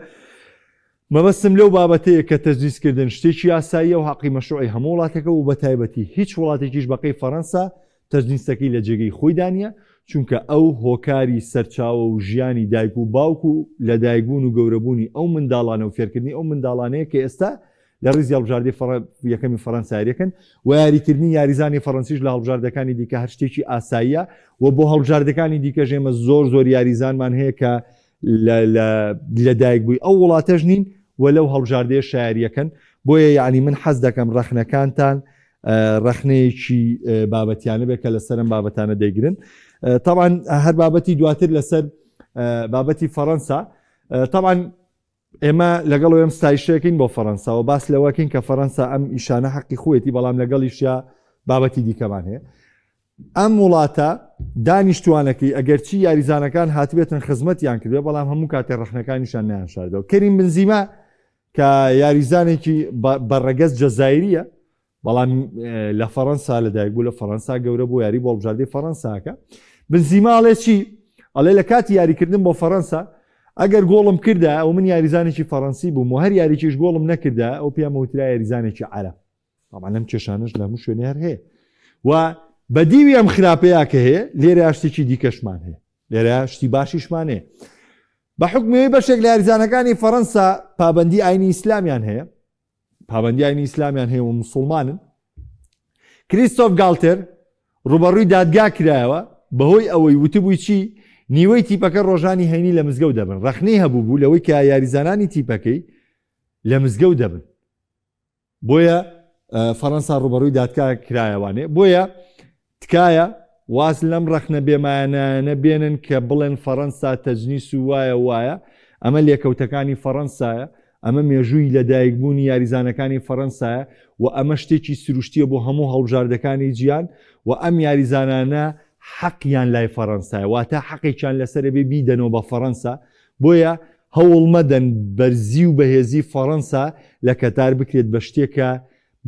مەبەستم لەو بابەتەیە کە تەجنیسکردن شتێکی یاساییە و حەقی مەشروعی هەموو وڵاتێکە و بەتایبەتی هیچ وڵاتێکیش بەقەی فەرەنسا تەجنیسەکەی لە جێگەی خۆیدا نییە، چونکە ئەو هۆکاری سەرچاوە و ژیانی دایک و باوک و لەدایکبوون و گەورەبوونی ئەو منداڵانە و فێرکردنی ئەو منداڵانەیە کە ئێستا لە ڕیزی هەڵبژاردەی یەکەمی فەرەنسا یاریەکەن و یاریکردنی یاریزانی فەرەنسیش لە هەڵبژاردەکانی دیکە هەر شتێکی ئاساییە و بۆ هەڵبژاردەکانی دیکەش ئێمە زۆر زۆر یاریزانمان هەیە کە لەدایک بووی ئەو وڵاتەش نین و لەو هەڵبژاردەیە شایەریەکەن بۆیە یعنی من حەز دەکەم ڕەخنەکانتان ڕەخنەیەکی بابەتیانە بێت کە لەسەر ئەم بابەتانە دەیگرن طبعا هەر بابەتی دواتر لەسەر بابەتی فەڕەنسا طبعا ئێمە لەگەڵ ئەم ستایشێکین بۆ فەڕەنساوە باس لەوەکەین کە فەڕەنسا ئەم ئیشانە حەقی خۆیەتی بەڵام لەگەڵیشیا بابەتی دیکەمان هەیە ئەم وڵاتە دانیشتوانەکەی ئەگەرچی یاریزانەکان هاتبێتن خزمەتیان کردێ بەڵام هەموو کاتێ ڕەخنەکانیشان نیان شاردەوە کەریم بنزیما کە یاریزانێکی بە ڕەگەز جەزایریە بەڵام لە فەڕەنسا لەدایک بوو لە فەڕەنسا گەورە بۆ یاری بۆ هەڵبژاردەی فەڕەنساکە بنزیما ئەڵێ چی ئەڵێ لە کاتی یاریکردن بۆ فەڕەنسا ئەگەر گۆڵم کردا ئەو من یاریزانێکی فەڕەنسی بووم و هەر یاریکیش گۆڵم نەکردا ئەو پێم وترا یاریزانێکی عەرەب طبعا لەم کێشانەش لە هەموو شوێنێ هەر هەیە و بە دیوی ئەم خراپەیە کە هەیە لێرە شتێکی دیکەشمان هەیە لێرە شتی باشیشمان هەیە بە حکمەوەی بەشێک لە یاریزانەکانی فەڕەنسا پابندی ئاینی ئیسلامیان هەیە پابەندی ئاینی ئیسلامیان هەیە و مسوڵمانن کریستۆف گالتێر ڕوبەڕووی دادگا کرایەوە بەهۆی ئەوەی وتبووی چی نیوەی تیپەکە ڕۆژانی هەینی لە مزگەوت دەبن ڕەخنەی هەبوو بوو لەوەی کە یاریزانانی تیپەکەی لە مزگەوت دەبن بۆیە فەڕەنسا ڕوبەڕووی دادگا کرایەوانێ بۆیە تکایە واز لەم ڕەخنە بێمایانایانە بێنن کە بڵێن فەڕەنسا تەجنیس و وایە وایە، ئەمە لێکەوتەکانی فەڕەنسایە، ئەمە مێژووی لەدایکبوونی یاریزانەکانی فەڕەنسایە و ئەمە شتێکی سروشتییە بۆ هەموو هەڵبژاردەکانی جیهان و ئەم یاریزانانە حەقیان لای فەڕەنسایە واتە حەقێکیان لەسەرە بێ بیدەنەوە بە فەڕەنسا بۆیە هەوڵ مەدەن بەرزی و بەهێزی فەڕەنسا لە کەتار بکرێت بە شتێک کە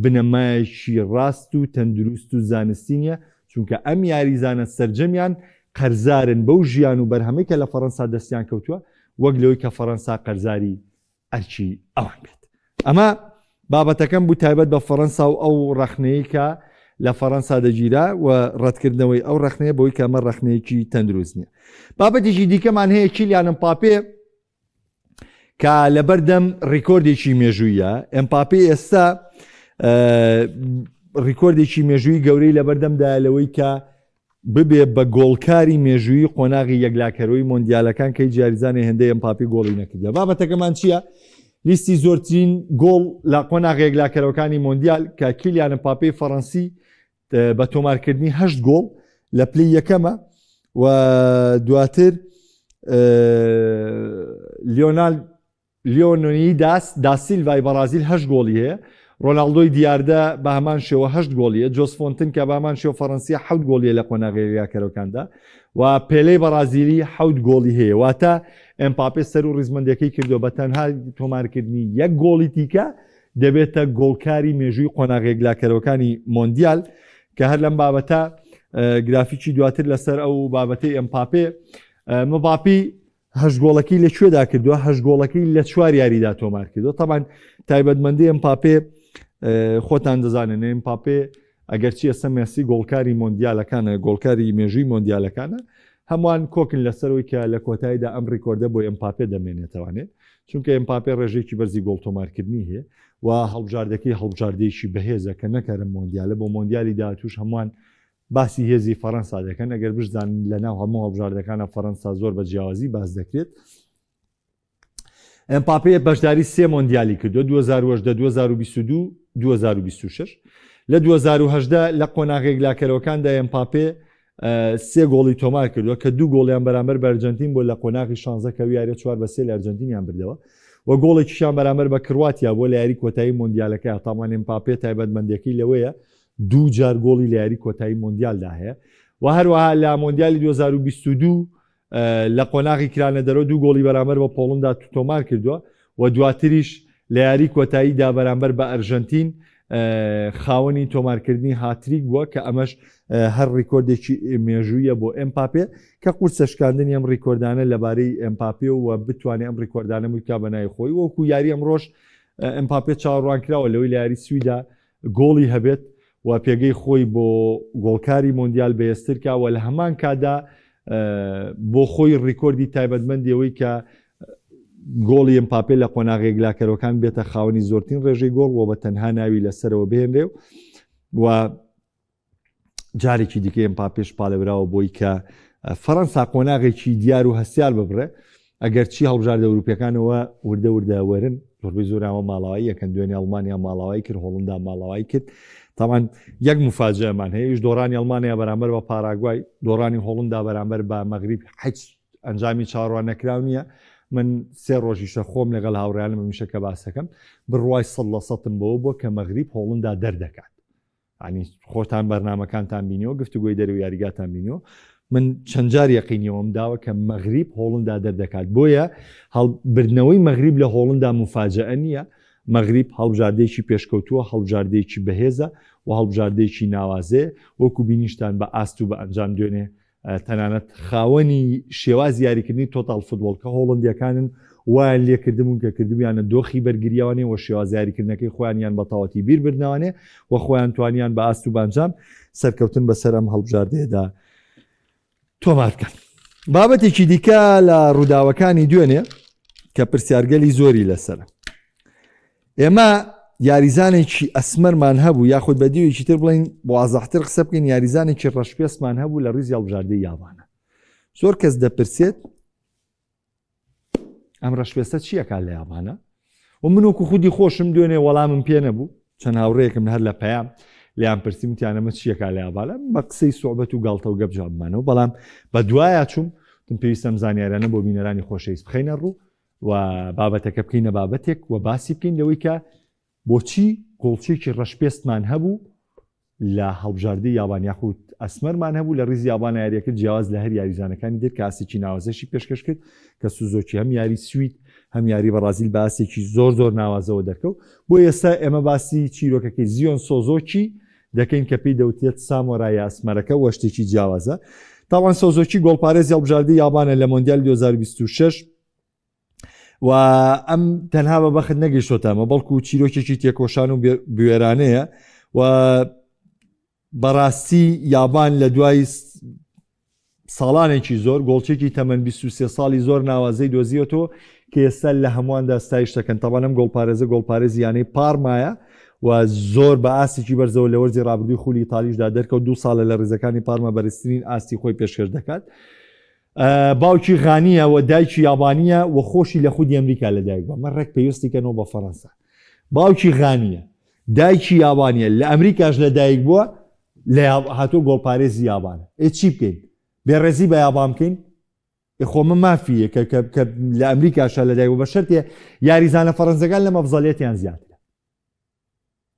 بنەمایەکی ڕاست و تەندروست و زانستی نیە، چونکە ئەم یاریزانە سەرجەمیان قەرزارن بەو ژیان و بەرهەمەی کە لە فەڕەنسا دەستیان کەوتووە، وەک لەوەی کە فەڕەنسا قەرزاری ئەرکی ئەوان بێت. ئەمە بابەتەکەم بوو تایبەت بە فەڕەنسا و ئەو ڕەخنەیەی کە لە فەڕەنسا دەگیرا و ڕەتکردنەوەی ئەو ڕەخنەیە بەوەی کە ئەمە ڕەخنەیەکی تەندروست نیە. بابەتێکی دیکەمان هەیە کیلیان ئمپاپێ کە لەبەردەم ڕیکۆردێکی مێژوویە ئەمپاپی ئێستا ڕیکۆردێکی مێژووی گەورەی لەبەردەمدا لەوەی کە ببێ بە گۆڵکاری مێژووی قۆناغی یەکلاکەرەوەی مۆندیالەکان کەی جاریزانێ هێندەی ئەمپاپی گۆڵی نەکردە بابەتەکەمان چییە؟ لیستی زۆرترین گۆڵ لە قۆناغ یەکلاکەرەوەکانی مۆندیال کە کیلیان ئەمپاپی فەڕەنسی بە تۆمارکردنی هەشت گۆڵ لە پلەی یەکەمە و دواتر لیۆنال لیۆنۆنی داس داسیلڤای بەڕازیل هەشت گۆڵی هەیە ڕۆناڵدۆی دیاردە بە هەمان شێوە هەشت گۆڵیە جۆس فۆنتن کە بامان شێوە فەڕەنسیە حەوت گۆڵیە لە قۆناغی یاکەرەکاندا و پێلەی بەڕازیلی حەوت گۆڵی هەیە واتە ئەمپاپێ سەر و ڕیزمەندەکەی کردو بە تەنها تۆمارکردنی یەک گۆڵی تیکە دەبێتە گۆڵکاری مێژووی قۆناغە یەکلاکەرەوەکانی مۆندیال کە هەر لەم بابەتە گرافیکی دواتر لەسەر ئەو بابەتەی ئەمپاپێ مباپی هەشت گۆڵەکەی لە کوێدا کردووە هەشت گۆڵەکەی لە چوار یاریدا تۆمار کردووە تەبان تایبەتمەندی ئەمپاپێ خۆتان دەزانن ئەمپاپێ ئەگەرچی ئێستا مێسی گۆڵکاری مۆندیالەکانە، گۆڵکاری مێژووی مۆندیالەکانە، هەمووان کۆکن لەسەرەوەی کە لە کۆتاییدا ئەم ڕیکۆردە بۆ ئێمپاپێ دەمێنێتەوانێ، چونکە ئێمپاپێ ڕێژەیەکی بەرزی گۆڵ تۆمارکردنی هەیە و هەڵبژاردەکەی هەڵبژاردەیەکی بەهێزە کە نەک هەر ئەم مۆندیالە، بۆ مۆندیالی داهاتووش هەمووان باسی هێزی فەرەنسا دەکەن، ئەگەر بشزانن لەناو هەموو هەڵبژاردەکانە فەرەنسا زۆر بە جیاوازی باس دەکرێت. ئێمپاپێ بەشداری سێ مۆندیالی کردووە 2018 2022 2026. لە 2018 لە قۆناغێک لاکەرەوەکاندا ئێمپاپێ سێ گۆڵی تۆمار کردووە کە دوو گۆڵیان بەرامبەر بە ئەرجەنتین بووە لە قۆناغی شانزە کە یاریە چوار بە سێ لە ئەرجەنتینیان بردەوە و گۆڵێکیشیان بەرامبەر بە کرواتیا بووە لە یاری کۆتایی مۆندیالەکە. تاوان ئێمپاپێ تایبەتمەندیەکەی لەوەیە دوو جار گۆڵی لە یاری کۆتایی مۆندیالدا هەیە و هەروەها لە مۆندیالی 2022 لە قۆناغی کرانە دەرەوە دوو گۆڵی بەرامبەر بە پۆڵندا تۆمار کردووە و دواتریش لە یاری کۆتاییدا بەرامبەر بە ئەرژەنتین خاوەنی تۆمارکردنی هاتریک بووە کە ئەمەش هەر ڕیکۆردێکی مێژوویە بۆ ئێمپاپێ کە قورسە شکاندنی ئەم ڕیکۆردانە لەبارەی ئێمپاپێ و بتوانێت ئەم ڕیکۆردانە بکا بە ناوی خۆی وەکو یاری ئەمڕۆش ئێمپاپێ چاوەڕوانکراوە لەوەی لە یاری سویدا گۆڵی هەبێت و پێگەی خۆی بۆ گۆڵکاری مۆندیال بەهێزتر کا و لە هەمان کاتدا بۆ خۆی ڕیکۆردی تایبەتمەندی ئەوەی کە گۆڵی ئێمپاپێ لە قۆناغە یەکلاکەرەوەکان بێتە خاوەنی زۆرترین ڕێژەی گۆڵ و بە تەنها ناوی لەسەرەوە بهێنرێ و جارێکی دیکە ئێمپاپێش پاڵێوراوە بۆی کە فەڕەنسا قۆناغێکی دیار و هەستیار ببڕێ ئەگەرچی هەڵبژاردە ئەوروپیەکانەوە وردە وردە وەرن زۆربەی زۆراوە ماڵاوایی یەکەن دوێنێ ئەڵمانیا ماڵاوایی کرد هۆڵندا ماڵاوایی کرد تاوان یەک مفاجەمان هەیەش دۆڕانی ئەڵمانیا بەرامبەر بە پاراگوای دۆڕانی هۆڵندا بەرامبەر بە مەغریب حچ ئەنجامی چاوەڕوان نەکراو نییە من سێ ڕۆژیشە خۆم لەگەڵ هاوڕیانم هەمیشە کە باسەکەم بڕوای سەد لە سەتم بەوە بووە کە مەغریب هۆڵندا دەردەکات ینی خۆتان بەرنمەکانتان بینیەوە گفتوگۆی دەرو یاریگاتان بینیەوە من چەند جار یەقینیەوەم داوە کە مەغریب هۆڵندا دەردەکات بۆیە هەڵبردنەوەی مەغریب لە هۆڵندا مفاجئە نییە مەغریب هەڵبژاردەیەکی پێشکەوتووە هەڵبژاردەیەکی بەهێزە و هەڵبژاردەیەکی ناوازەیە وەکو بینیشتان بە ئاست و بە ئەنجام دوێنێ تەنانەت خاوەنی شێوازی یاریکردنی total football کە هۆڵندیەکانن وایان لێکردبوون کە کردبوویانە دۆخی بەرگرییەوانێ و شێواز یاریکردنەکەی خۆیانیان بە تەواوەتی بیر بردنەوانێ و خۆیان توانیان بە ئاست و بانجام سەرکەوتن بەسەر ئەم هەڵبژاردەیەدا تۆمار بکەن. بابەتێکی دیکە لە ڕووداوەکانی دوێنێ کە پرسیارگەلی زۆری لەسەرە. ئێمە یاریزانێکی ئەسمەرمان هەبوو یاخود بە دیوێکی تر بڵین وازحتر قسە بکەین یاریزانێکی ڕەشپێستمان هەبوو لە ڕیزی هەڵبژاردەی یابانە زۆر کەس دەپرسێت ئەم ڕەشپێستە چیەکە لە یابانە و من وەکو خودی خۆشم دوێنێ وەڵامم پێ نەبوو چەند هاوڕێیەکم هەر لە پەیام لیان پرسیم وتیان ئەمە چیەکە لە یابانە بە قسەی سوعبەت و گاڵتە و گەپ جوابمانەوە بەڵام بە دوایا چووم تم پێویستەم زانیارانە بۆ بینەرانی خۆشەویست بخەینە ڕوو و بابەتەکە بکەینە بابەتێک و باسی بکەین لەوەی کە بۆچی گۆڵچیەکی ڕەشپێستمان هەبوو لە هەڵبژاردەی یابان یاخود ئەسمەرمان هەبوو لە ڕیزی یابان یاریەکە جیاواز لە هەر یاریزانەکانی تر کە ئاستێکی ناوازەشی پێشکەش کرد کە سوزۆکی هەم یاری سوید هەم یاری بەڕازیل بە ئاستێکی زۆر زۆر ناوازەوە دەرکەوت بۆ ئێستا ئێمە باسی چیرۆکەکەی زیۆن سۆزۆکی دەکەین کە پێی دەوترێت سامۆرایە ئەسمەرەکە وە شتێکی جیاوازە تاوان سۆزۆکی گۆڵپارێزی هەڵبژاردەی یابانە لە مۆندیال 2026 و ئەم تەنها بە بەخت نەگەیشتۆتە ئەمە بەڵکو چیرۆکێکی تێکۆشان و بوێرانەیە و بەڕاستی یابان لە دوای ساڵانێکی زۆر گۆڵچێکی تەمەن 23 ساڵی زۆر ناوازەی دۆزیەتەوە کە ئێستا لە هەموواندا ستایش دەکەن تەبانم گۆڵپارێزە گۆڵپارێزی یانەی پارمایە و زۆر بە ئاستێکی بەرزەوە لە وەرزی ڕابردووی خولی ئیتالیشدا دەرکەوت دوو ساڵە لە ریزەکانی پارما بەرزترین ئاستی خۆی پێشکەش دەکات باوکی غانییە و دایکی یابانییە و خۆشی لە خودی ئەمریکا لەدایک بووە. ئەمە ڕێک پەیوەستی کەنەوە بە فەڕەنسا. باوکی غانییە، دایکی یابانییە، لە ئەمریکاش لەدایک بووە، لە هاتووە گۆڵپارێزی یابانە. ئێ چی بکەین؟ بێڕێزی بە یابان بکەین؟ ئێ خۆ ئەمە مافییە کە کە کە لە ئەمریکاشە لەدایک بووە بە شەرتێ یاریزانە فەڕەنسەکان لەم ئەفزەلیەتیان زیاترە.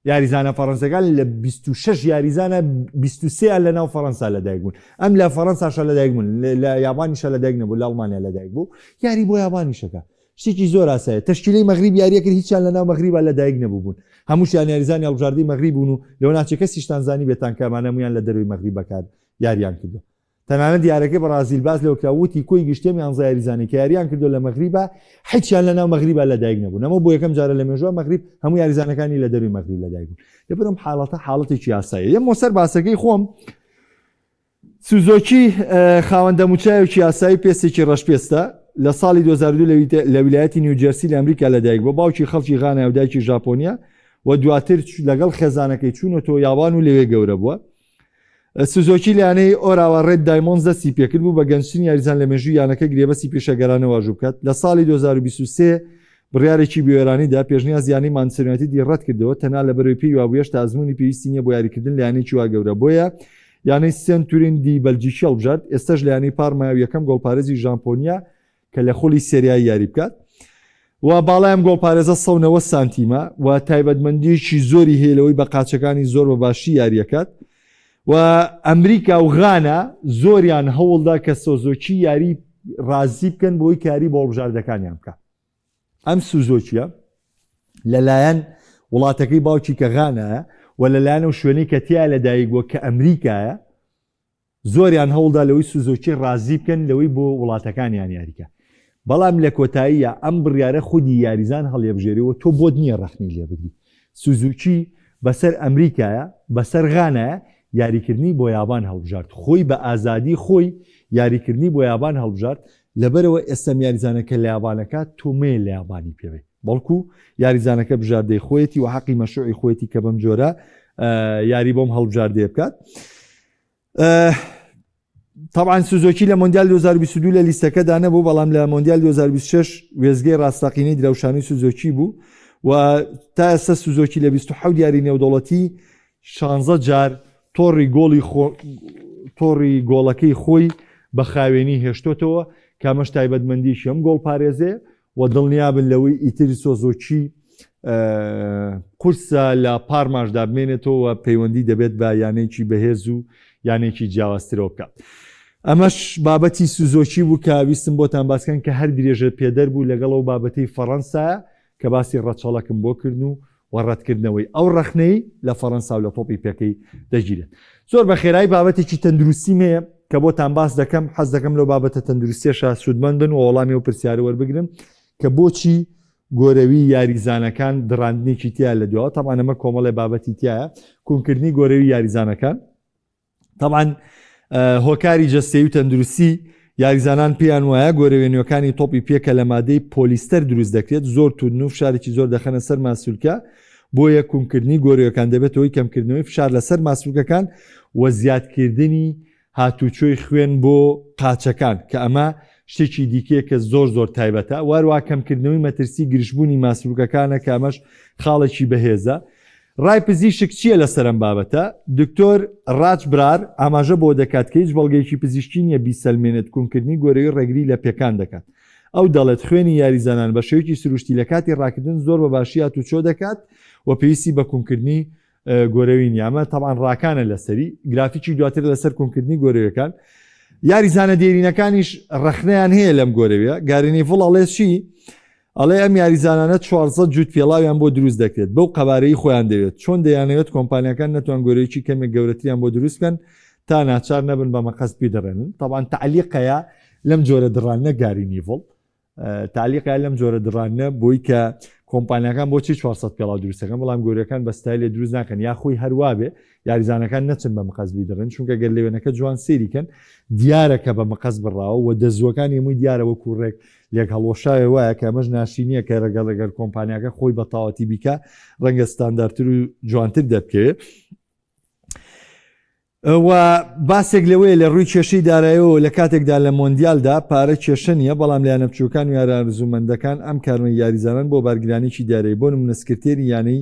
یاریزانە فەڕەنسیەکان لە 26 یاریزانە 23 یان لە ناو فەڕەنسا لەدایک بوون ئەم لە فەڕەنساشە لەدایک بوون لە یابانیشە لەدایک نەبوو لە ئەڵمانیا لەدایک بوو یاری بۆ یابانیشەکە شتێکی زۆر ئاسایە تەشکیلەی مەغریب یاریە کرد هیچیان لە ناو مەغریبا لەدایک نەبوو بوون هەمووشیان یاریزانی هەڵبژاردەی مەغریب بوون و لەوە ناچێ کەسیشتان زانی بێتان کە ئەمانە هەموویان لە دەرەوەی مەغریب بەکار یاریان کردووە تەنانەت یارەکەی بەڕازیل باس لەوە کرا وتی کۆی گشتی ئەم یانزە یاریزانەی کە یاریان کردووە لە مەغریبا هیچیان لەناو مەغریبا لەدایک نەبوون ئەمە بۆ یەکەم جارە لە مێژووە مەغریب هەموو یاریزانەکانی لە دەروی مەغریب لەدایک بوون لەبەر ئەم حاڵەتە حاڵەتێکی یاساییە یەمەوە سەر باسەکەی خۆم سوزۆکی خاوەن دەموچاوێکی یاسایی پێستێکی ڕەشپێستە لە ساڵی 2002 لە ویلایەتی نیوجێرسی لە ئەمریکا لەدایک بووە باوکی خەڵکی غانا و دایکی ژاپۆنیە و دواتر لەگەڵ خێزانەکەی چوونەتەوە یابان و لەوێ گەورە بووە سوزۆکی لە یانەی ئۆراوا ڕێد دایمۆندز دەستی پێکرد، بوو بە گەنجترین یاریزان لە مێژووی یانەکە گرێبەستی پیشەگەرانە واژوو بکات. لە ساڵی 2023 بڕیارێکی بوێرانەی دا، پێشنیازی یانەی مانچستەر یونایتدی ڕەتکردەوە، تەنها لەبەرئەوەی پێی وابوو هێشتا ئەزموونی پێویستی نییە بۆ یاریکردن لە یانەیەکی وا گەورە، بۆیە یانەی سێنت تورین دی بەلجیکی هەڵبژارد، ئێستاش لە یانەی پارمایە و یەکەم گۆڵپارێزی ژاپۆنییە کە لە خولی سێریای یاری بکات و باڵای ئەم گۆڵپارێزە 190 سانتیمە و تایبەتمەندیەکی زۆری هەیە لەوەی بە قاچەکانی زۆر بە باشی یاریەکات و ئەمریکا و غانا زۆریان هەوڵدا کە سۆزۆکی یاری ڕازی بکەن بۆی کاری بۆ هەڵبژاردەکانیان بکە ئەم سوزۆکیە لەلایەن وڵاتەکەی باوکی کە غانایە و لەلایەن ئەو شوێنەی کە تیا لەدایک بووە کە ئەمریکایە زۆریان هەوڵدا لەوەی سوزۆکی ڕازی بکەن لەوەی بۆ وڵاتەکانیان یاریکە بەڵام لە کۆتاییە ئەم بڕیارە خودی یاریزان هەڵیەبژێرێ و تۆ بۆت نییە ڕەخنەی لێ بگری سوزوکی بەسەر ئەمریکایە بەسەر غانایە یاریکردنی بۆ یابان هەڵبژارد خۆی بە ئازادی خۆی یاریکردنی بۆ یابان هەڵبژارد لەبەرئەوە ئێستا یاریزانەکە لە یابانەکە تۆ مەیە لە یابانی پێ بێ بەڵکو یاریزانەکە بژاردەی خۆیەتی و حەقی مەشروعی خۆیەتی کە بەم جۆرە یاری بۆم هەڵبژاردەیە بکات. طبعا سوزۆکی لە مۆندیال 2022 لە لیستەکەدا نەبوو بەڵام لە مۆندیال 2026 وێزگەی ڕاستەقینەی درەوشانی سوزۆکی بوو و تا ئێستا سوزۆکی لە 27 یاری نێودەوڵەتی 16 جار تۆڕی گۆڵی تۆڕی گۆڵەکەی خۆی بە خاوێنی هێشتۆتەوە کە ئەمەش تایبەتمەندیی ئەم گۆڵپارێزەیە و دڵنیابن لەوەی ئیتر سۆزۆکی قورسە لە پارماشدا بمێنێتەوە و پەیوەندی دەبێت بە یانەیەکی بەهێز و یانەیەکی جیاوازترەوە بکات. ئەمەش بابەتی سوزۆکی بوو کە ویستم بۆتان باسکەن کە هەر درێژە پێدەر بوو لەگەڵ ئەو بابەتەی فەڕەنسایە کە باسی ڕەچەڵەکم بۆ کردن و و ڕەتکردنەوەی ئەو ڕەخنەی لە فەڕەنسا و لە تۆپی پێکەی دەگیرێت. زۆر بە خێرایی بابەتێکی تەندروستیم هەیە کە بۆتان باس دەکەم، حەز دەکەم لەو بابەتە تەندروستیەشا سوودمەند بن و وەڵامی ئەو پرسیارە وەربگرن کە بۆچی گۆرەوی یاریزانەکان دڕاندنێکی تیا لە دواوە، تەبعەن ئەمە کۆمەڵێ بابەتی تیایە، کونکردنی گۆرەوی یاریزانەکان. تەبعەن هۆکاری جەستەیی و تەندروستی یاریزانان پێیان وایە گۆرەویە نوێکانی تۆپی پێ کە لە مادەی پۆلیستەر دروست دەکرێت زۆر توندن و فشارێکی زۆر دەخەنە سەر ماسولکە بۆیە کونکردنی گۆرەویەکان دەبێتە هۆی کەمکردنەوەی فشار لەسەر ماسولکەکان و زیادکردنی هاتوچۆی خوێن بۆ قاچەکان کە ئەمە شتێکی دیکەیە کە زۆر زۆر تایبەتە واروا کەمکردنەوەی مەترسی گرژبوونی ماسولکەکانە کە ئەمەش خاڵێکی بەهێزە ڕای پزیشک چییە لەسەر ئەم بابەتە؟ دکتۆر ڕاج برار ئاماژە بەوە دەکات کە هیچ بەڵگەیەکی پزیشکی نییە بیسەلمێنێت کونکردنی گۆرەوی ڕێگری لە پێکان دەکات. ئەو دەڵێت خوێنی یاریزانان بە شێوەیەکی سروشتی لە کاتی ڕاکردن زۆر بە باشی هاتوچۆ دەکات و پێویستی بە کونکردنی گۆرەوی نییە. ئەمە تەبعەن ڕاکانە لەسەری. گرافیکی دواتر لەسەر کونکردنی گۆرەویەکان. یاریزانە دێرینەکانیش ڕەخنەیان هەیە لەم گۆرەویە. گاری نیڤڵ ئەڵێ چی؟ ئەڵێ ئەم یاریزانانە 400 جووت پێڵاویان بۆ دروست دەکرێت بەو قەبارەی خۆیان دەوێت، چۆن دەیانەوێت کۆمپانیاکان نەتوان گۆرەویی کەمێک گەورەتریان بۆ دروست بکەن تا ناچار نەبن بە مەقەست بیدڕێنن، تەبعەن تەعلیقەیە لەم جۆرە دڕاندنە گاری نیڤڵ تەعلیقەیە لەم جۆرە دڕاندنە بۆی کە کۆمپانیاکان بۆچی 400 پێڵاو دروست دەکەن بەڵام گۆرەکان بە ستایلێ دروست ناکەن یا خۆی هەروابێ یاریزانەکان نەچن بە مقەست بیدڕن چونکە گەر لە وێنەکە جوان سەیری کەن دیارە کە بە مقەست بڕاوە و دەزووەکانی هەمووی دیارە وەکو ڕێک لێک هەڵوەشاوێ وایە کە ئەمەش ناشرینیە کە رەگەڵ گەر کۆمپانیاکە خۆی بە تەواوەتی بیکا ڕەنگە ستاندارتر و جوانتر دەربکەوێ. و باسێک لەوەیە لە ڕووی کێشەی دارایەوە لە کاتێکدا لە مۆندیالدا پارە کێشە نییە بەڵام لە یانە بچووکان و یارە ئارزوومەندەکان ئەم کارمەی یاریزانان بۆ بارگرانیی دارایی بۆ نمونە سکرتێری یانەی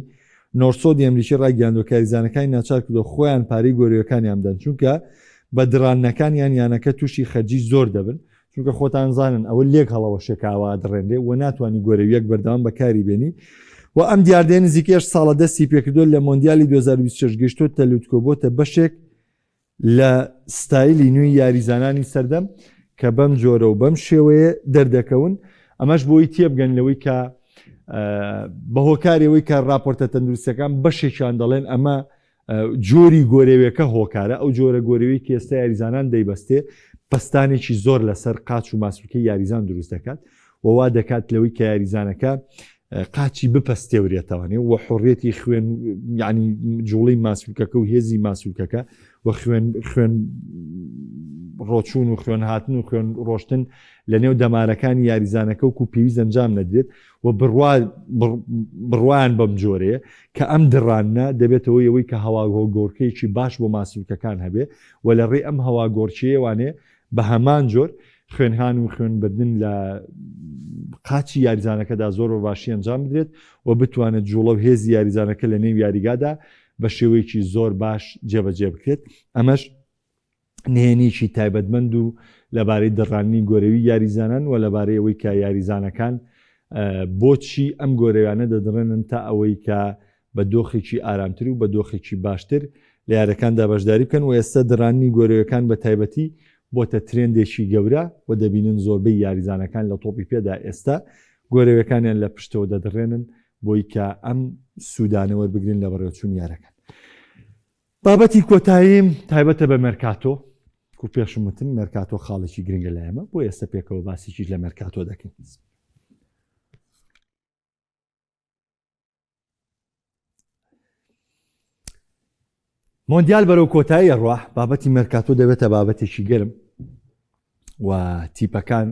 نۆرسۆدی ئەمریکی ڕایگەیاندووە کاریزانەکانی ناچار کردووە خۆیان پارەی گۆرەویەکانیان بدەن چونکە بە دڕاندنەکانیان یانەکە تووشی خەرجی زۆر دەبن چونکە خۆتان زانن ئەوە لێک هەڵەوەشێ کە ئاوا دڕێنرێ و ناتوانانی گۆرەویەک بەردەوام بەکاری بێنی و ئەم دیاردەیە نزیکەی هەشت ساڵە دەستی پێکردووە لە مۆندیالی 2026 گەیشتۆتە لوتکۆ بۆتە بەشێک لە ستایلی نوێی یاریزانانی سەردەم کە بەم جۆرە و بەم شێوەیە دەردەکەون ئەمەش بۆی تێبگەن لەوەی کە بە هۆکاری ئەوەی کە راپۆرتە تەندروستەکان بەشێکیان دەڵێن ئەمە جۆری گۆرەویەکە هۆکارە، ئەو جۆرە گۆرەویەی کە ئێستا یاریزانان دەیبەستێ پەستانێکی زۆر لەسەر قاچ و ماسولکەی یاریزان دروست دەکات و وا دەکات لەوەی کە یاریزانەکە قاچی بپەستێورێتەوانێ و حڕێتی خوێن ینی جوڵی ماسولکەکە و هێزی ماسولکەکە و خوێن خوێن ڕۆچوون و خوێن هاتن و خوێن ڕۆشتن لە نێو دەمارەکانی یاریزانەکە وکو پێویست ئەنجام نەدرێت و بڕوا بڕوایان بەم جۆرەیە کە ئەم دڕاندنە دەبێتە هۆی ئەوەی کە هەواگۆڕکێیەکی باش بۆ ماسولکەکان هەبێ و لە ڕێی ئەم هەواگۆڕکێیەوانێ بە هەمان جۆر خوێنهان و خوێنبردن لە قاچی یاریزانەکەدا زۆر بە باشی ئەنجام بدرێت و بتوانێت جوڵە و هێزی یاریزانەکە لە نێو یاریگادا بە شێوەیەکی زۆر باش جێبەجێ بکرێت ئەمەش نهێنیی تایبەتمەند و لەبارەی دڕاندنی گۆرەوی یاریزانان و لەبارەی ئەوەی کە یاریزانەکان بۆچی ئەم گۆرەویانە دەدڕێنن تا ئەوەی کە بە دۆخێکی ئارامتر و بە دۆخێکی باشتر لە یارەکاندا بەشداری بکەن و ئێستا دڕاندنی گۆرەویەکان بە تایبەتی بۆتە ترێندێکی گەورە و دەبینن زۆربەی یاریزانەکان لە تۆپی پێدا ئێستا گۆرەویەکانیان لە پشتەوە دەدڕێنن بۆی کە ئەم سوودانە وەربگرن لە بەڕێوەچوونی یارەکان. بابەتی کۆتاییم تایبەتە بە مێرکاتۆ کو پێشم وتم مێرکاتۆ خاڵێکی گرنگە لای ئێمە بۆ ئێستا پێکەوە باسێکیش لە مێرکاتۆ دەکەین. مۆندیال بەرەو کۆتایی ئەڕوا بابەتی مێرکاتۆ دەبێتە بابەتێکی گەرم و تیپەکان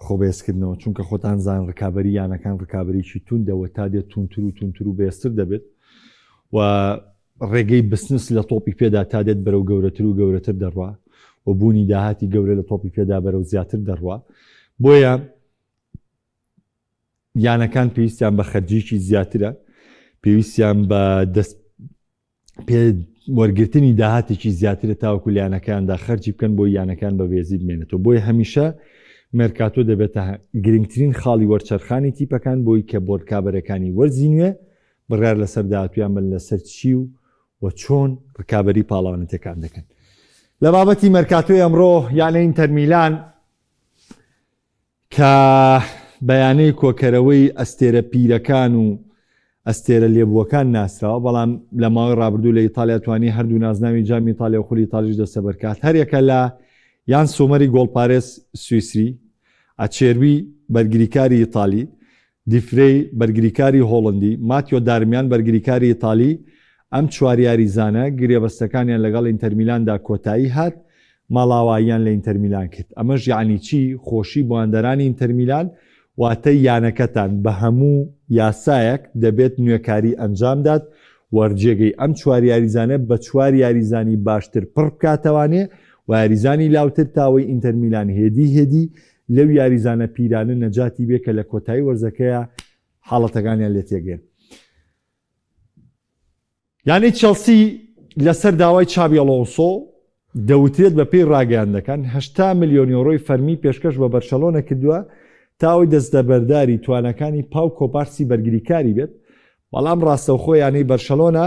خۆبەهێزکردنەوە، چونکە خۆتان زان ڕکابەری یانەکان ڕکابەریی توندە و تا دێت توندتر و توندتر و بەهێزتر دەبێت و ڕێگەی بسنس لە تۆپی پێدا تا دێت بەرەو گەورەتر و گەورەتر دەڕوا و بوونی داهاتی گەورە لە تۆپی پێدا بەرەو زیاتر دەڕوا بۆیە یانەکان پێویستیان بە خەرجیی زیاترە پێویستیان بە دەست پێ وەرگرتنی داهاتێکی زیاترە تاوەکو لە یانەکاندا خەرجی بکەن بۆ یانەکان بە بێزی بمێنێتەوە بۆیە هەمیشە مێرکاتۆ دەبێتە گرنگترین خاڵی وەرچەرخانی تیپەکان بۆی کە بۆ رکابەرەکانی وەرزی نوێ بڕیار لەسەر داهاتویان بن لەسەر چی و و چۆن رکابەری پاڵەوانێتیەکان دەکەن لە بابەتی مێرکاتۆی ئەمڕۆ یانەی ئینتەرمیلان کە بە یانەی کۆکەرەوەی ئەستێرە پیرەکان و ئەستێرە لێبووەکان ناسراوە، بەڵام لە ماوەی رابردوو لە ئیتاڵیا توانی هەردوو نازناوی جامی ئیتاڵیا و خولی ئیتاڵیش دەستەبەرکات، هەریەکە لە یان سۆمەری گۆڵپارێز سویسری، ئەچێربی بەرگریکاری ئیتالی، دیفرەی بەرگریکاری هۆڵندی، ماتیۆ دارمیان بەرگریکاری ئیتالی، ئەم چوار یاریزانە گرێبەستەکانیان لەگەڵ ئینتەرمیلاندا کۆتایی هات، ماڵاواییان لە ئینتەرمیلان کرد، ئەمەش یەعنی چی؟ خۆشی بۆ هاندەرانی ئینتەرمیلان، واتە یانەکەتان بە هەموو یاسایەک دەبێت نوێکاری ئەنجامدات و جێگەی ئەم چوار یاریزانە بە چوار یاریزانی باشتر پڕ بکاتەوانێ و یاریزانی لاوتر تاوەی ئینتەرمیلان هێدی هێدی لەو یاریزانە پیرانە نەجاتی بێ کە لە کۆتایی وەرزەکەیا حاڵەتەکانیان لێ تێگەن. یانەی چێڵسی لەسەر داوای چابی ئەڵۆنسۆ، دەوترێت بەپێی راگەیاندنەکان 80 ملیۆن یۆرۆی فەرمی پێشکەش بە بەرشەلۆنە کردووە تا ئەوەی دەستەبەرداری تواناکانی پاو کۆبارسی بەرگریکاری بێت، بەڵام راستەوخۆ یانەی بەرشەلۆنە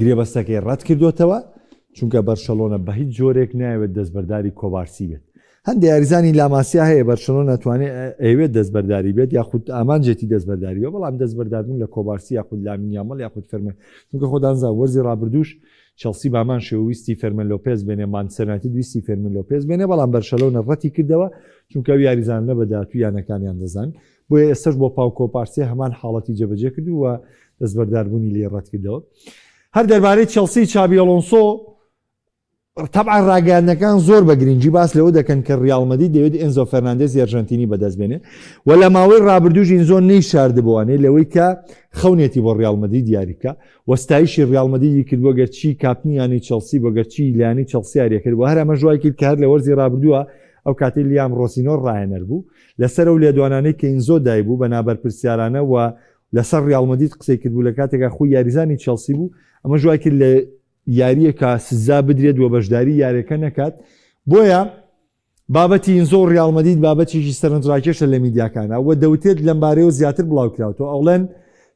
گرێبەستەکەی ڕەتکردۆتەوە، چونکە بەرشەلۆنە بە هیچ جۆرێک نایەوێت دەستبەرداری کۆبارسی بێت. هەندێک یاریزانی لاماسیا هەیە بەرشەلۆنە توانێت ئەیەوێت دەستبەرداری بێت یاخود ئامانجێتی دەستبەرداری بێت، بەڵام دەستبەرداربوون لە کۆبارسی یاخود لامین یامەڵ یاخود فێرمەن، چونکە خۆتان زان وەرزی ڕابردووش چێڵسی بامان شێوە ویستی فێرمەن لۆپێز بێنێ، مانچستەر یونایتد ویستی فێرمین لۆپێز بێنێ، بەڵام بەرشەلۆنە ڕەتی کردەوە، چونکە ئەو یاریزانانە بە داهاتووی یانەکانیان دەزانن. بۆیە ئێستەش بۆ پاو کۆپارسێ هەمان حاڵەتی جێبەجێ کرد و دەستبەرداربوونی لێی ڕەتکردەوە. هەر دەربارەی چێڵسی چابی ئەڵۆنسۆ تەبعەن ڕاگەیاندنەکان زۆر بە گرنگی باس لەوە دەکەن کە ڕیاڵ مەدرید دەیەوێت ئێنزۆ فێرناندێزی ئەرژەنتینی بەدەست بێنێ و لە ماوەی ڕابردووش ئینزۆ نەیشاردبووانێ لەوەی کە خەونێتی بۆ ڕیاڵ مەدرید یاری بکا و ستایشی ڕیاڵ مەدریدی کرد بۆ گەرچی کاپتنی یانەی چێڵسی بۆ گەرچی لە یانەی چێڵسی یاریە کرد و هەر ئەمەش وای کرد کە هەر لە وەرزی ڕابردووە ئەو کاتەی لیام ڕۆسینۆر ڕاهێنەر بوو لەسەر ئەو لێدوانانەی کە ئینزۆ دایبوو بە نابەرپرسیارانە و لەسەر ڕیاڵ مەدرید قسەی کردبوو لە کاتێکا خۆی یاریزانی چێڵسی بوو ئەمەش وای کرد لە یارییەکە سزا بدرێت و بەشداری یاریەکە نەکات بۆیە بابەتی ئینزۆ و ڕیاڵ مەدرید بابەتێکی سەرنجڕاکێشە لە میدیاکانە و دەوترێت لەمبارەیەوە زیاتر بڵاوکراوەتەوە ئەوڵێن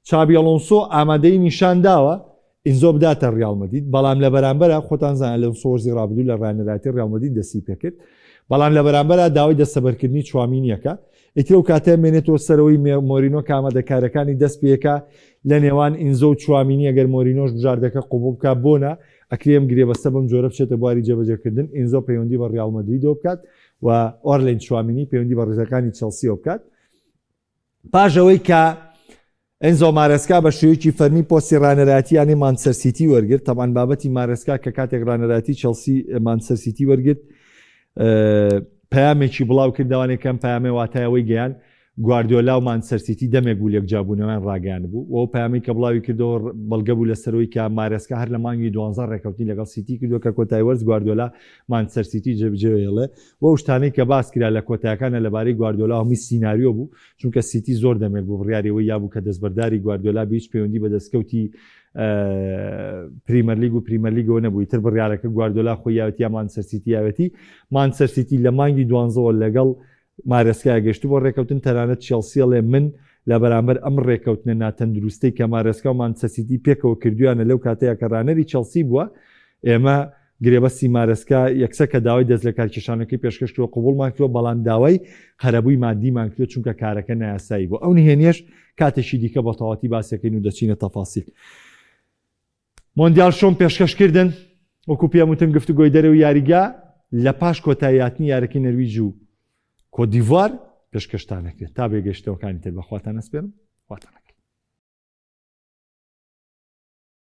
چابی ئەڵۆنسۆ ئامادەیی نیشان داوە ئینزۆ بداتە ڕیاڵ مەدرید بەڵام لە بەرامبەرا خۆتان زان ئەلۆنسۆ وەرزی ڕابردوو لە ڕاهێنەرایەتی ڕیاڵ مەدرید دەستی پێکرد بەڵام لە بەرامبەرا داوای دەستەبەرکردنی چوامینیەکە ئیتر ئەو کاتە مێنێتەوە سەرەوەی مۆرینۆ کە ئامادەکارەکانی دەست پێکا لە نێوان ئینزۆ و چوامینی ئەگەر مۆرینۆش بژاردەکە قبوڵ بکا بۆ نا ئەکرێ ئەم گرێبەستە بەم جۆرە بچێتە بواری جێبەجێکردن ئینزۆ پەیوەندی بە ڕیاڵ مەدریدەوە بکات و ئۆرلین چوامینی پەیوەندی بە ڕیزەکانی چێڵسیەوە بکات پاش ئەوەی کە ئێنزۆ مارێسکا بە شێوەیەکی فەرمی پۆستی ڕانەرایەتی یانەی مانچستەر سیتی وەرگرت، تەبعەن بابەتی مارێسکا کە کاتێک ڕانەرایەتی چێڵسی مانچستەر سیتی وەرگرت پەیامێکی بڵاو کردەوانێک کەم پەیامێ واتای ئەوەی گەیان. گواردیۆلا و مانچستەر سیتی دەمێک بوو لێکجیابوونەوەیان ڕاگەیاندبوو و ئەو پەیامەی کە بڵاوی کردەوە بەڵگە بوو لەسەرەوەی کە مارێسکا هەر لە مانگی دوانزە ڕێککەوتنی لەگەڵ سیتی کردووە کە کۆتای وەرز گواردیۆلا مانچستەر سیتی جێبجێهێڵێ و ئەو شتانەی کە باس کرا لە کۆتایەکانە لەبارەی گواردیۆلا هەمووی سیناریۆ بوو چونکە سیتی زۆر دەمێک بوو بڕیاری ئەوەی یابوو کە دەستبەرداری گواردیۆلا بێ هیچ پەیوەندی بە دەستکەوتی پریمەرلیگ و پریمەرلیگەوە نەبوو ئیتر بڕیارەکە گواردیۆلا خۆی یاوێتی یا مانچستەر سیتی یاوێتی مانچستەر سیتی لە مانگی دوانزەوە لەگەڵ مارێسکا گەشتبووە ڕێکەوتن، تەنانەت چێڵسی ئەڵێ من لە بەرامبەر ئەم ڕێکەوتنە ناتەندروستەی کە مارێسکا و مانچستەر سیتی پێکەوە کردویانە لەو کاتەیا کە ڕانەری چێڵسی بووە، ئێمە گرێبەستی مارێسکا یەکسەر کە داوای دەستلەکارکێشانەکەی پێشکەش کردووە قبوڵمان کردووە، بەڵام داوای قەرەبووی مادیمان کردووە چونکە کارەکە نایاسایی بووە. ئەو نهێنیەش کاتێکی دیکە بەتەواوەتی باسیەکەین و دەچینە تەفاسیل. مۆندیال شۆم پێشکەش کردن، وەکو پێم وتن گفتوگۆی دەرەوەی یاریگا لە پاش کۆتاییهاتنی یارەکەی نەرویج و کۆتدیڤوار پێشکەشتان ئەکرێت. تا بێگەشتنەوەکانی تر بە خواتان ئەسپێرم، خواتان لەگەڵ.